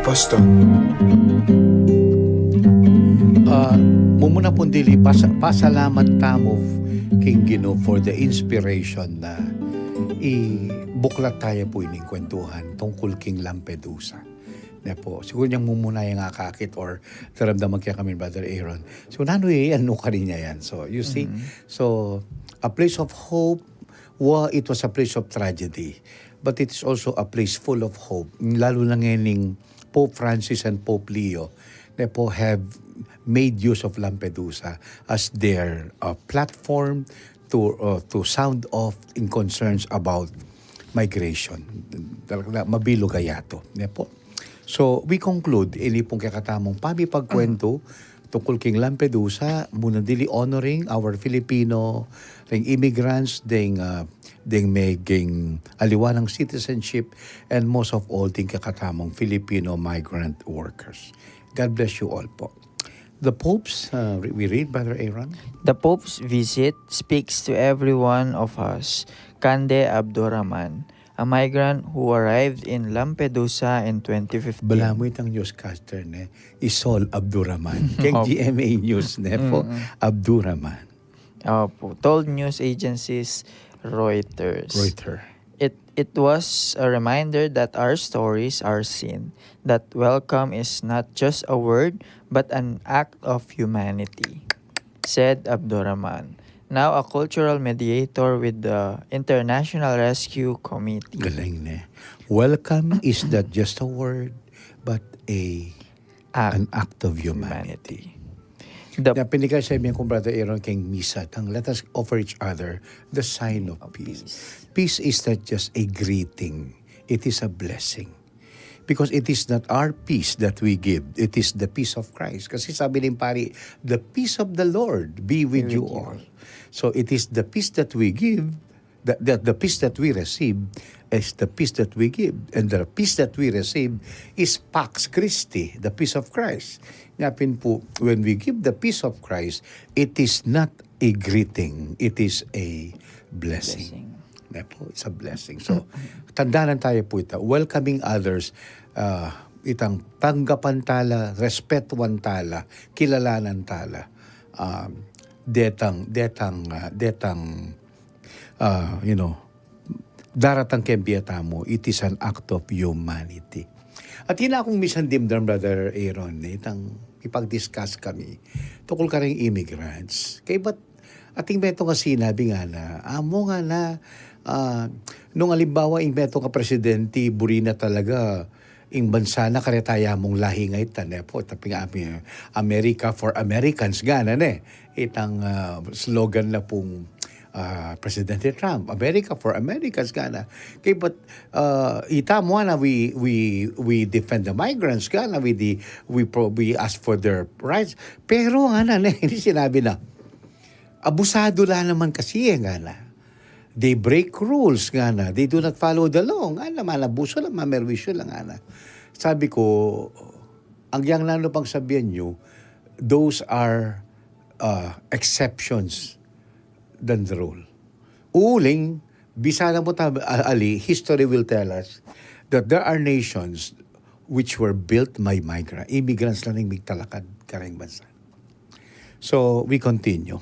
Boston. Ah, mumuna pung dili, pasa-, pasalamat tamu king Ginu for the inspiration na ibuklat taya pu ining kwentuhan tungkul king Lampedusa. Ne po, siguru nyang mumuna yang akakit or daramdaman kaya kami, Brother Aaron. So, nanu yan, no, karinya yan. So, you see, so, a place of hope, wa, it was a place of tragedy. But it is also a place full of hope. Lalu na ngening Pope Francis and Pope Leo, ne po, have made use of Lampedusa as their, uh, platform to, uh, to sound off in concerns about migration. Talaga, mabilug a yatu, ne po. So, we conclude ini pung kekatamung pamipagkwentu tungkul king Lampedusa, muna dili honoring our Filipino, ding immigrants, ding, uh, ding meging aliwa nang citizenship, and most of all, ding kekatamung Filipino migrant workers. God bless you all po. The Pope's, uh, re-, we read, Brother Aaron? The Pope's visit speaks to every one of us. Kande Abdurrahman, a migrant who arrived in Lampedusa in twenty fifteen. Balamu itang newscaster, ne, Isol Abdurrahman. Keng G M A News, ne po, Abdurrahman. Opo, told news agencies Reuters. Reuters. It, it was a reminder that our stories are seen, that welcome is not just a word, but an act of humanity, said Abdurrahman, now a cultural mediator with the International Rescue Committee. Galing, ne? Welcome is not just a word, but a Act. An act of humanity. The Na pinikay sa amin kong Brother Aaron keng misa, tang let us offer each other the sign of peace. Peace is not just a greeting. It is a blessing. Because it is not our peace that we give. It is the peace of Christ. Kasi sabi ng pari, "The peace of the Lord be with you all." So it is the peace that we give, that, that the peace that we receive is the peace that we give. And the peace that we receive is Pax Christi, the peace of Christ. Nga pin po, when we give the peace of Christ, it is not a greeting, it is a blessing. Blessing. Nga po, it's a blessing. So, tandanan tayo po ita. Welcoming others, ah, itang tanggapan tala, respetuan tala, kilalanan tala. Um, detang, detang, ah, detang, ah, you know, daratang keng bie tamu, it is an act of humanity. At ina kung misan dimdam, Brother Aaron, itang ipag-discuss kami tukul kareng immigrants. Kaybat ating metung a sinabi ngana, amu ngana, ah, nung alimbawa ing metung a presidente, buri na talaga ing bansa na kareta ya mung lahi nga ita, ne po, taping amin, "America for Americans," ngana, ne. Itang, ah, slogan na pung, ah, Presidente Trump, "America for Americans," ngana. Kaybat, ah, ita mu ngana, we, we, we defend the migrants, ngana, we, the, we, pro, we ask for their rights. Pero ngana, ne, ini sinabi na, "Abusado la naman kasi, eh," ngana. "They break rules," ngana. "They do not follow the law," ngana. "Manabuso la, mamerwisyo la," ngana. Sabi ko, "Agyang nanu pang sabian yu, those are, uh, exceptions than the rule." Uling, bisa na mu ta, a-, ali, history will tell us that there are nations which were built by migrants. Immigrants la ning migtalakad kareng bansa. So, we continue.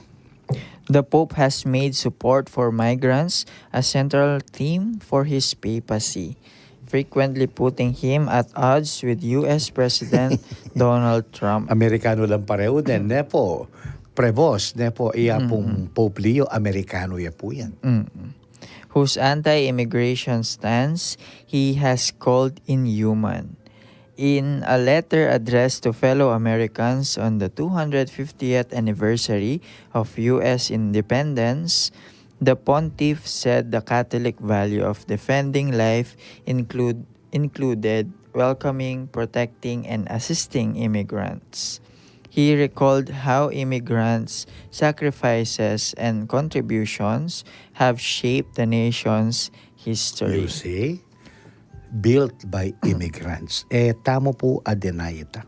The Pope has made support for migrants a central theme for his papacy, frequently putting him at odds with U S President Donald Trump. Amerikano lang pareho din, ne po? Prevost, ne po? Iya pong Pope Leo, Amerikano ya po yan. Mm. Whose anti-immigration stance he has called inhuman. In a letter addressed to fellow Americans on the two hundred fiftieth anniversary of U S independence, the pontiff said the Catholic value of defending life include, included welcoming, protecting, and assisting immigrants. He recalled how immigrants' sacrifices and contributions have shaped the nation's history. You see? Built by immigrants. E tamu pu a deny ita.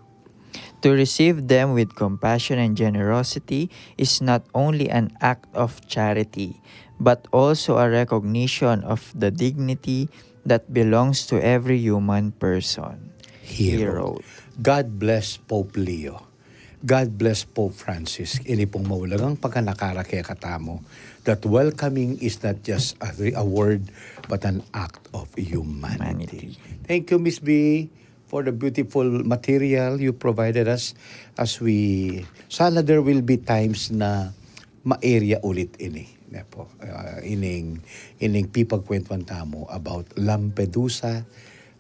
To receive them with compassion and generosity is not only an act of charity, but also a recognition of the dignity that belongs to every human person. He wrote. God bless Pope Leo. God bless Pope Francis. Ini pung maulagang pagkanakara kekatamu, that welcoming is not just a, re- a word, but an act of humanity. Humanity. Thank you, Miss B, for the beautiful material you provided us as we... Sana there will be times na ma-air ya ulit ini. Ne po, ah, ining, ining pipagkwentuhan tamu about Lampedusa,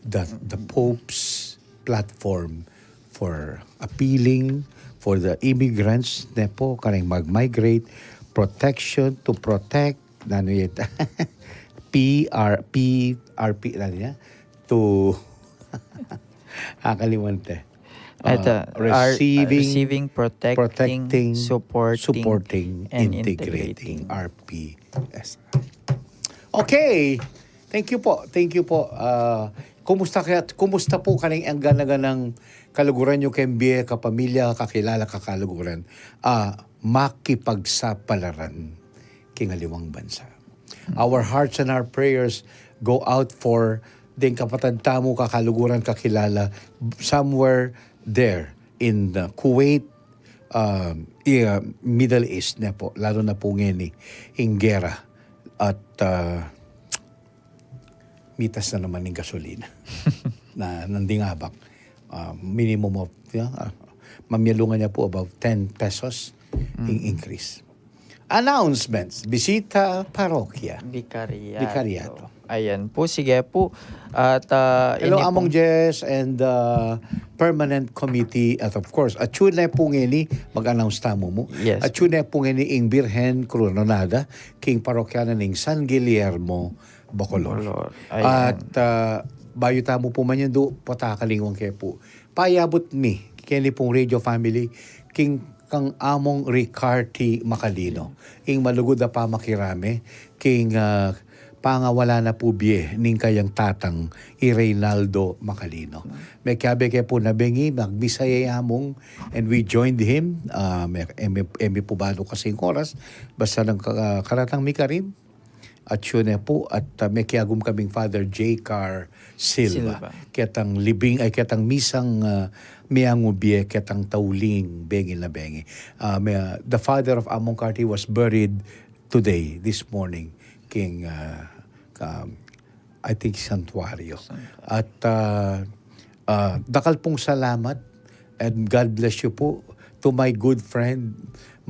the, the Pope's platform for appealing for the immigrants, ne po, kareng mag-migrate, protection, to protect, nanu yata? P R, P R P, nanu ya? To, akalimutan. Ito, ah, are, receiving, receiving, protecting, protecting, supporting, supporting, and integrating, integrating. R P S. Okay. Thank you po. Thank you po. Ah, kumusta kaya, kumusta po kaning ang gana-ganang kaluguran yu keng bie, kapamilya, kakilala, kakaluguran? Ah, makipagsapalaran king aliwang bansa. Our hearts and our prayers go out for deng kapatad tamu, kakaluguran, kakilala, somewhere there in, uh, Kuwait, uh, i-, uh, Middle East ne po, lalo na po ngeni ing gera at, uh, mitas na naman ing gasolina. Na, nanding abak, uh, minimum of, yeah, uh, mamialungan ya po about ten pesos ing increase. Announcements, bisita parokya. Vicariato. Vicariato. Ayan po, sige po. At, ah, hello, ini pong Among Jess and, uh, permanent committee. At of course, atyu ne po ngeni, mag-announce tamu mu. Yes. Atyu ne po ngeni ing Birhen Coronada, king parokya na ning San Guillermo, Bacolor. Bacolor. Ayan. At, ah, bayu tamu po man yan, du, patakalingwan ke po. Payabut mi keni pong radio family, king kang Among Ricarte Macalino, ing malugud a pamakirame king, ah, pangawala na po bie ning kayang tatang i Reynaldo Macalino. Mekiabe ke po na bengi, magmisa ya i Among, and we joined him. Ah, me, emi, emi po balu kasing oras, basta nang ka-, karatang mikarin, atyu ne po, at, ah, mekiagum kaming Father J Car Silva. Silva. Ketang libing, ay, ketang misang, ah, miangu bie, ketang tauling bengi na bengi. Ah, me-, the father of Among Carti was buried today, this morning, king, ah, um, I think, santuario. Santuario. At, ah, ah, dakal pong salamat and God bless you po to my good friend,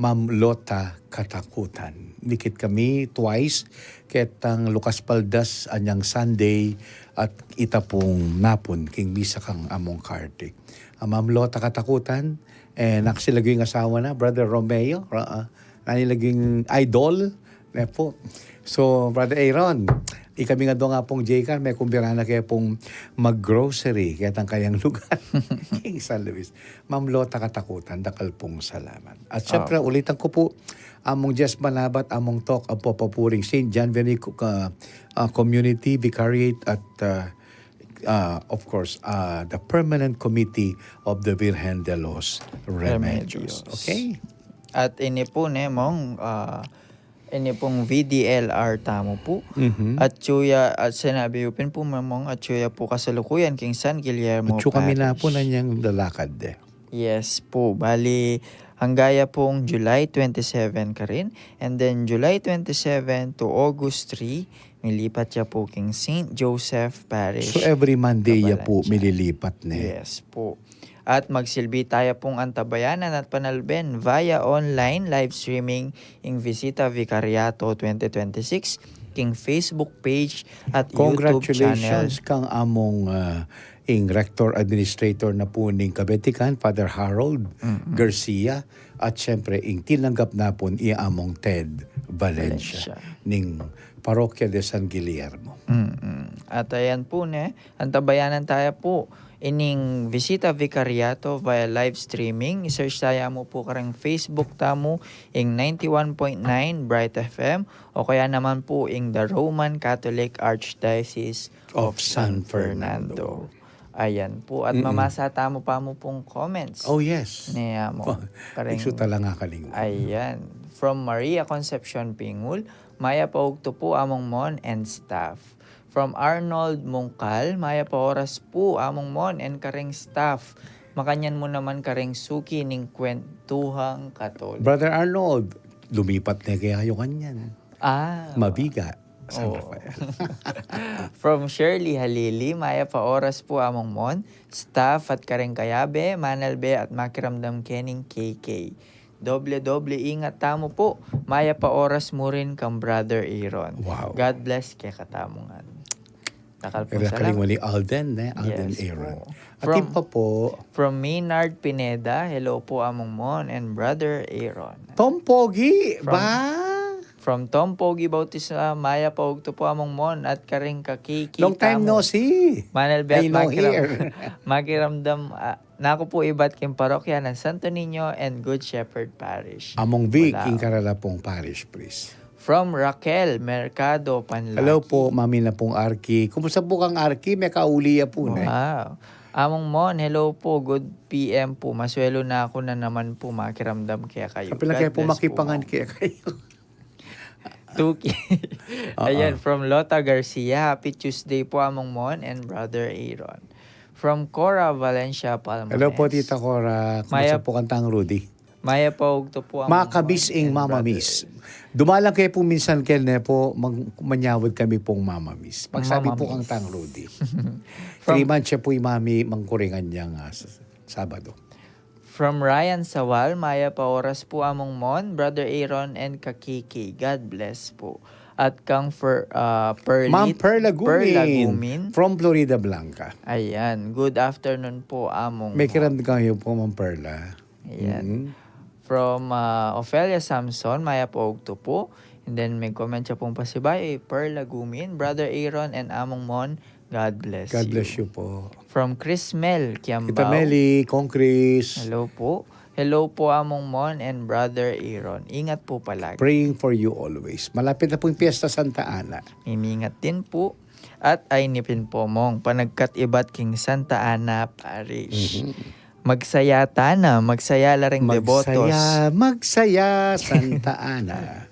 Ma'am Lota Katakutan. Nikit kami twice, ketang Lucas Paldas anyang Sunday at ita pong napun king misa kang Among Carti. Ah, Ma'am Lota Katakutan, and actually, lagyu ing asawa na, Brother Romeo, ra-, ah, nani lagyu ing idol, ne po. So, Brother Aaron, ikami nga dua nga pong J Car, mekumbira na ke pong mag-grocery ketang kayang lugar king San Luis. Ma'am Lota Katakutan, dakal pong salamat. At syempre, ulitan ku po, Among Jess Manabat, Among Tok, ang papapuring Saint John Venico, ah, ah, Community Vicariate at, ah, ah, of course, ah, the Permanent Committee of the Virgen de los Remedios. Remedios. Okay? At ini po ne, Mong, ah, ini pong V D L R tamu po. Mhm. Atyu ya, at sinabi yu pin po, Mong, atyu ya po kasalukuyan king San Guillermo Parish. Atyu kami na po nanyang lalakad, eh. Yes po. Bali, angga ya pong July twenty-seven karin. And then July twenty-seven to August three, milipat ya po king Saint Joseph Parish, Kabalancha. So, every Monday ya po mililipat ne. Yes po. At magsilbi taya pong antabayanan at panalben via online live streaming ing Visita Vicariato twenty twenty-six king Facebook page at YouTube channel. Congratulations kang among, ah, ing Rector Administrator na po ning Kabetikan, Father Harold Garcia, at syempre, ing tinanggap na po i Among Ted Valencia, Valencia, ning Parokya de San Guillermo. Mm-mm. At ayan po, ne, antabayanan taya po ining Visita Vicariato via live streaming. I-search taya mu po kareng Facebook tamu, ing ninety-one point nine Bright F M, o kaya naman po ing The Roman Catholic Archdiocese of San Fernando. Ayan po. At mamasa tamu pa mu pong comments. Oh, yes. Ne, amo. Kareng iksu tala nga kaling. Ayan. From Maria Concepcion Pingul, Mayap a ugtu pu, Among Mon and staff. From Arnold Mungkal, mayap a oras pu, Among Mon and kareng staff. Makanyan mu naman kareng suki ning kwentuhang Katoliko. Brother Arnold, lumipat ne kaya kayu kanyan? Ah, Mabiga, San Rafael. From Shirley Halili, mayap a oras pu, Among Mon, staff at kareng kayabe, manalbe at makiramdam kening K K. Doble-doble ingat tamu pu, mayap a oras mu rin kang Brother Aaron. Wow. God bless kekatamu ngan. Dakal pung salam. Kaling wali Alden, eh? Alden Aaron. Atin pa po. From Maynard Pineda, hello po, Among Mon and Brother Aaron. Tom Pogi, ba? From Tom Pogi Bautista, mayap a ugtu po, Among Mon, at kareng ka-K K tamu. Long time no see. Manalbe at makiram-, makiramdam, ah, naku po ibat king parokya ng Santo Niño and Good Shepherd Parish. Among Vic, king karela pung parish priest. From Raquel Mercado Panlaki. Hello po, Mami na pung Arki. Kumusta po kang Arki? Mekauli ya po, ne? Wow. Among Mon, hello po. Good P M po. Maswelu na aku na naman po makiramdam kekayu. Kapila kayu po makipangan kekayu. Tuki. Ayan, from Lota Garcia, happy Tuesday po, Among Mon and Brother Aaron. From Cora Valencia Palmares. Hello po, Tita Cora. Kumusta po kang Tang Rudy? Mayap a ugtu po, Among Mon and Brother Aaron. Makamiss ing mamamiss. Dumalang kayu po minsan kene po, mag-, manyawad kami pong mamamiss. Pagsabi po kang Tang Rudy. Three months ya po i Mami, mangkuringan yang, ah, s-, Sabado. From Ryan Sawal, mayap a oras po, Among Mon, Brother Aaron, and ka-K K. God bless po. At kang Fer-, ah, Perlit, Ma'am Perla Gumin, Perla Gumin. From Florida Blanca. Ayan. Good afternoon po, Among Mon. Makiramdam kayu po, Ma'am Perla. Ayan. From, ah, Ofelia Samson, mayap a ugtu po. And then, may comment siya pong pasibayu, Perla Gumin, Brother Aaron, and Among Mon, God bless you. God bless you po. From Chris Mel Kiambao. Tita Meli, Kong Chris. Hello po. Hello po, Among Mon and Brother Aaron. Ingat po palagi. Praying for you always. Malapit na pong piyesta Santa Ana. Imingat din po. At ay ni pin po mong panagkat ibat king Santa Ana Parish. Mhm. Magsaya tana, magsaya la ring debotos. Magsaya, magsaya, Santa Ana.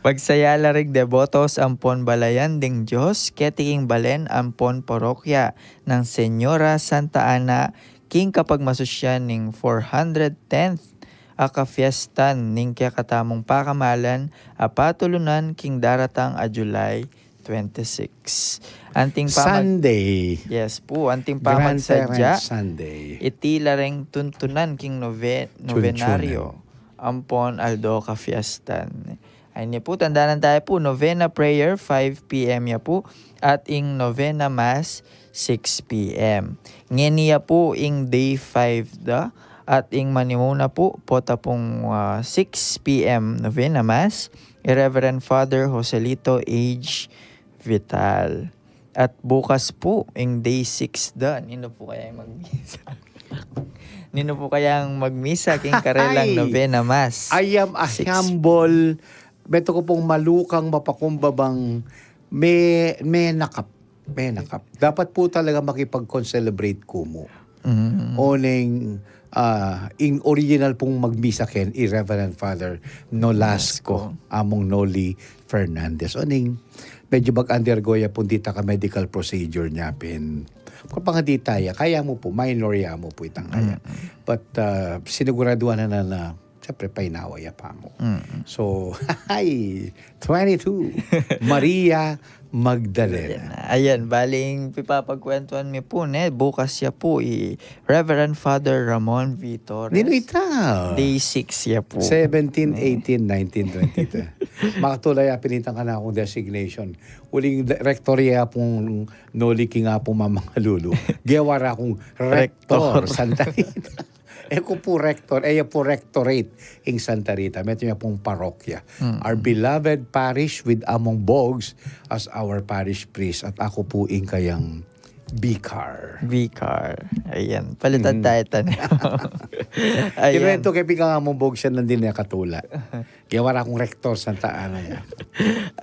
Magsaya la ring debotos ampon balayan ding Dios, keti king balen ampon parokya nang Senyora Santa Ana, king kapagmasusyan ning four hundred tenth a kafiestan ning kekatamung pakamalan a patulunan king daratang a July twenty-six. Anting pamag- Sunday. Yes po, anting pamagsadya. Grandparents' Sunday. Iti la ring tuntunan king nove-, novenario. Ampon aldo kafiestan. Ay ni po, tandanan tayu po, novena prayer, five P M ya po, at ing novena mass, six P M. Ngeni ya po ing day five da, at ing manimuna po, pota pong, ah, six P M novena mass, i Reverend Father Joselito H. Vital. At bukas po, ing day six da, ninu po kaya ing magmisa? Ninu po kaya ing magmisa king karelang novena mass? Ay, I am a humble, meto ku pong malukang mapakumbabang me-, menakap, menakap. Dapat po talaga makipag-concelebrate ku mu. Mm. Oneng, ah, ing original pong magmisa ken i Reverend Father Nolasco, Nolasco. Among Noli Fernandez. Oneng, medyo mag-undergo ya pong dita ka medical procedure nya pin. Kapag dita ya, kaya mu po, minor ya mu po itang kaya. Mm. But, ah, siniguraduhan na na, na siyempre, painawa ya pa mu. Mm. So, ay, twenty-two, Maria Magdalena. Ayan, baling pipapagkwentuhan mi po, ne, bukas ya po i Reverend Father Ramon V. Torres. Ninu ita? Day six ya po. Seventeen, eighteen, nineteen, twenty-two. Makatula ya pin itang kanakung designation. Uling de-, rector ya pung Noli king Apu Mamangalulu. Gewa ra kung rector, Santa Rita. E ku pu rector, e ya pu rectorate ing Santa Rita. Meto ya pung parokya. Mm. Our beloved parish with Among Bogs as our parish priest. At aku pu ing kayang vicar. Vicar. Ayan. Palitan tayo tanyo. Ayan. Kinuwento ke pin kang Among Bogs ya nandin ya katula. Gewa ra kung rector Santa Ana ya.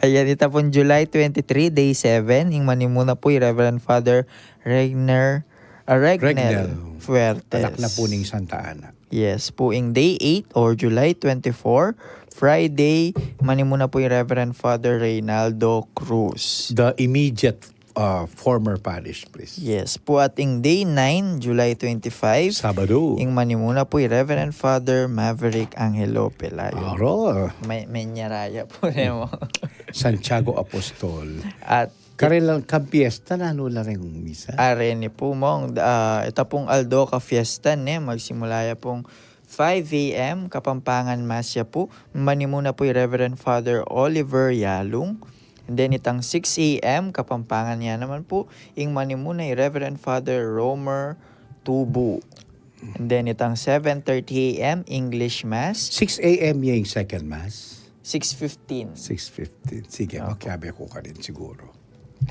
Ayan, ita pung July twenty-three, day seven, ing manimuna pu i Reverend Father Regner, ah, Regnel Regnel Fuertes. Anak na pu ning Santa Ana. Yes, pu ing day eight or July twenty-four, Friday, manimuna pu i Reverend Father Reynaldo Cruz. The immediate, uh, former parish priest. Yes pu, at ing day nine, July twenty-five, Sabado, ing manimuna pu i Reverend Father Maverick Angelo Pelayo. Aro. May, may nyaraya pu, ne mo. Santiago Apostol. At karela lang kang fiesta, nanu la ring misa? Are ni pu, Mong, ah, ita pung aldo ka fiesta, ne, magsimula ya pung five A M, Kapampangan Mass ya pu, manimuna pu i Reverend Father Oliver Yalung. And then itang six A M, Kapampangan ya naman pu, ing manimuna i Reverend Father Romer Tubu. And then itang seven thirty A M, English Mass. Six A M ya ing second Mass? Six fifteen. Six fifteen. Sige, opo, makiabe ku karin siguro.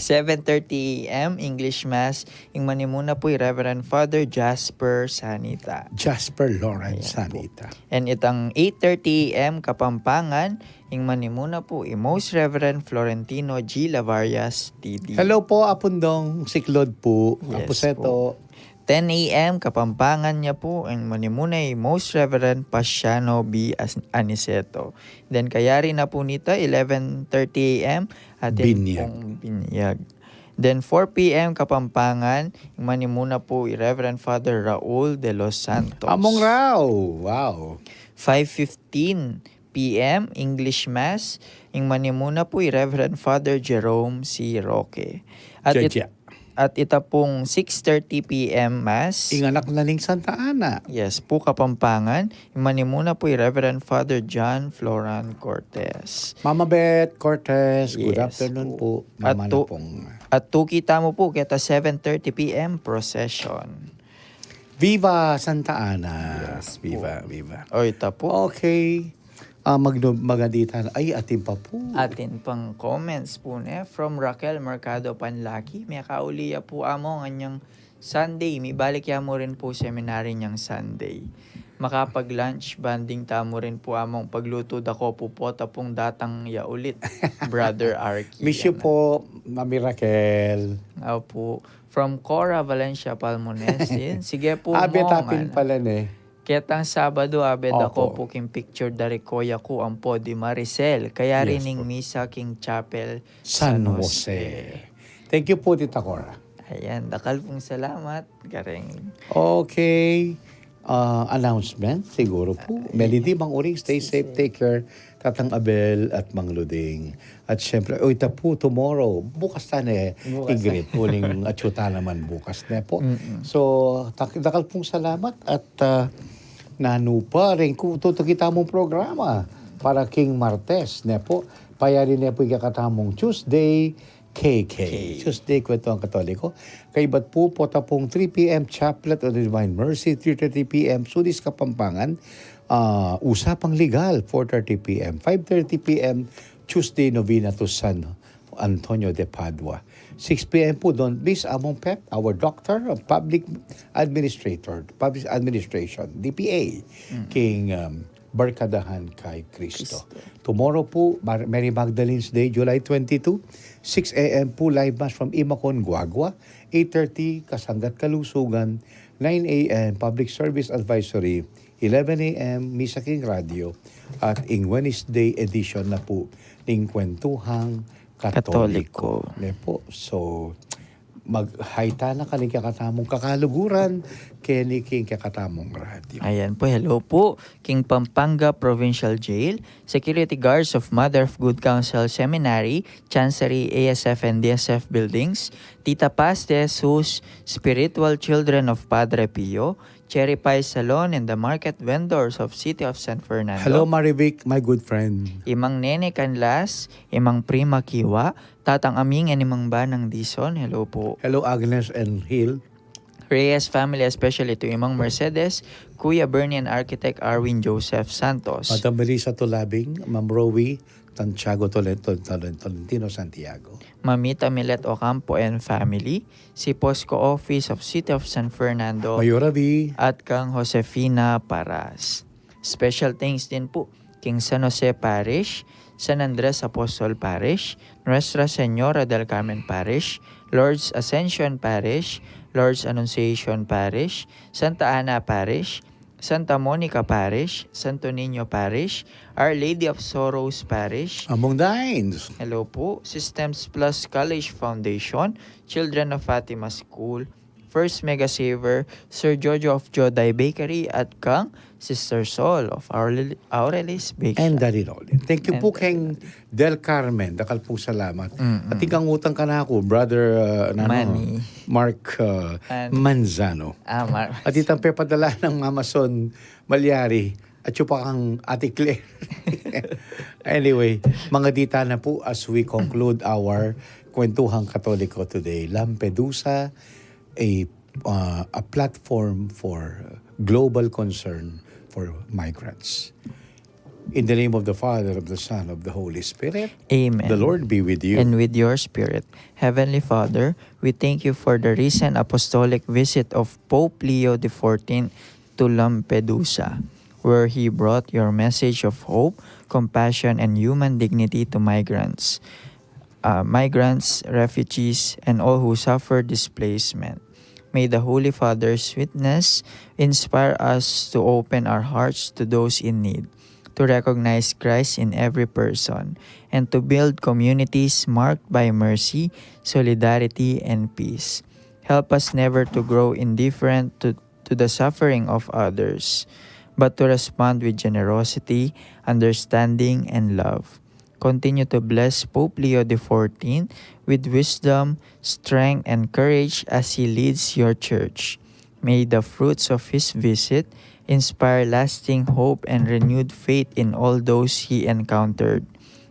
Seven thirty A M, English Mass. Ing manimuna pu i Reverend Father Jasper Sanita. Jasper Lawrence Sanita. And itang eight thirty A M, Kapampangan, ing manimuna pu i Most Reverend Florentino G Lavarias, T D. Hello po, Apundong Siklod po. Yes Apuseto po. Ten A M, Kapampangan ya pu, ing manimuna i Most Reverend Pasiano B As-, Aniceto. Then kayari na pu nita, eleven thirty A M, atin pung binyag. Then four P M, Kapampangan, ing manimuna pu i Reverend Father Raul de los Santos. Among Rao, wow. Five fifteen P M, English Mass, ing manimuna pu i Reverend Father Jerome C Roque. At it-, at ita pung six thirty P M Mass. Ing anak na ning Santa Ana. Yes pu, Kapampangan. Ing manimuna pu i Reverend Father John Floran Cortez. Mama Beth Cortez, good afternoon po. Mama na pong. At tuki tamu pu keta seven thirty P M procession. Viva Santa Ana! Yes po. Viva, viva. O, ita pu. Okay. Ah, magnu-, magaditan. Ay, atin pa pu. Atin pang comments pu, ne, from Raquel Mercado Panlaki. Miyakauli ya pu, Among, anyang Sunday, mibalik ya mu rin pu seminary nyang Sunday. Makapag-lunch bonding tamu rin pu, Among, paglutu da ko pu pota pung datang ya ulit, Brother Arky. Miss you po, Mami Raquel. Opo. From Cora Valencia Palmones din. Sige pu, Mong, tapin pala, ne. Ketang Sabado, abe da ko pu king picture da ri koya ku ampo di Maricel. Kayari ning misa king Chapel San Jose. Thank you po, Tita Cora. Ayan, dakal pung salamat. Garing. Okay. Ah, announcement, siguro po. Melody, Mang Uring, stay safe, take care. Tatang Abel at Mang Luding. At syempre, o, ita pu, tomorrow, bukas ta ne, Ingrid, uling atyu ta naman bukas ne pu. So, tak-, dakal pung salamat at, ah, nanu pa rin ku tutuki tamung programa para king Martes ne pu. Payari ne pu ing kekatamung Tuesday, K K. Tuesday, Kwentuhang Katoliko. Kaybat pu, pota pung three P M Chaplet of the Divine Mercy, three thirty P M Sudis Kapampangan, ah, Usapang Legal, four thirty P M, five thirty P M Tuesday, Novena to San Antonio de Padua. Six P M pu, don't miss Among Pep, our Doctor of Public Administrator, Public Administration, D P A, king, um, Barkadahan kay Kristo. Tomorrow pu, Mar-, Mary Magdalene's Day, July twenty-two, six A M pu, live mass from Imacon, Guagua, eight thirty, Kasanggat Kalusugan, nine A M, Public Service Advisory, eleven A M, Misa king Radyo, at ing Wednesday edition na pu ning Kwentuhang Katoliko. Katoliko. Ne pu. So, mag-hi ta na karing kekatamung kakaluguran, keni king kekatamung radyo. Ayan pu, hello pu, king Pampanga Provincial Jail, security guards of Mother of Good Counsel Seminary, Chancery, A S F and D S F buildings, Tita Paz de Jesus, spiritual children of Padre Pio, Cherry Pie Salon and the market vendors of City of San Fernando. Hello, Marivic, my good friend. I Mang Nene Canlas, i Mang Prima Kiwa, Tatang Aming and i Mang Banang Dison, hello po. Hello, Agnes and Hill. Reyes family, especially to i Mang Mercedes, Kuya Bernie and Architect Arwin Joseph Santos. Madam Melissa Tulabing, Ma'am Rowie, Santiago Tolentino, Tolentino Santiago. Mamita Milet Ocampo and family, si Posco Office of City of San Fernando, Mayora V, at kang Josefina Paras. Special thanks din po king San Jose Parish, San Andres Apostol Parish, Nuestra Señora del Carmen Parish, Lourdes Ascension Parish, Lourdes Annunciation Parish, Santa Ana Parish, Santa Monica Parish, Santo Niño Parish, Our Lady of Sorrows Parish. Among thine. Hello po, Systems Plus College Foundation, Children of Fatima School, First Mega Saver, Sir Jojo of Jodai Bakery, at kang Sister Sol of Aurel-, Aurelis Bakery. And Daddy Rolly. Thank you po, Daddy Rolly. Del Carmen, dakal pong salamat. Mm-mm. At ikang utang ka na ako, Brother, uh, nano, Manny. Mark, uh, Manzano. Ah, Mark. At itang pepadala ng Mama Son Malyari, at yung pa kang Ate Claire. Anyway, mga dita na po as we conclude our Kwentuhang Katoliko today. Lampedusa, a, uh, a platform for global concern for migrants. In the name of the Father, of the Son, of the Holy Spirit. Amen. The Lord be with you. And with your spirit. Heavenly Father, we thank you for the recent apostolic visit of Pope Leo the fourteenth to Lampedusa, where he brought your message of hope, compassion, and human dignity to migrants, uh, migrants, refugees, and all who suffer displacement. May the Holy Father's witness inspire us to open our hearts to those in need, to recognize Christ in every person, and to build communities marked by mercy, solidarity, and peace. Help us never to grow indifferent to, to the suffering of others, but to respond with generosity, understanding, and love. Continue to bless Pope Leo the fourteenth with wisdom, strength, and courage as he leads your church. May the fruits of his visit inspire lasting hope and renewed faith in all those he encountered.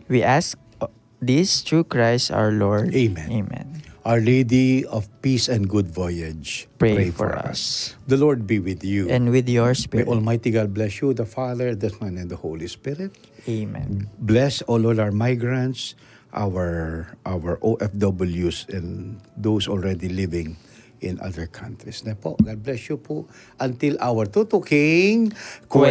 We ask, uh, this through Christ our Lord. Amen. Amen. Our Lady of Peace and Good Voyage, pray for us. The Lord be with you. And with your spirit. May Almighty God bless you, the Father, the Son, and the Holy Spirit. Amen. Bless all, all our migrants, our, our O F Ws, and those already living in other countries. Na po, God bless you po. Until our tutuking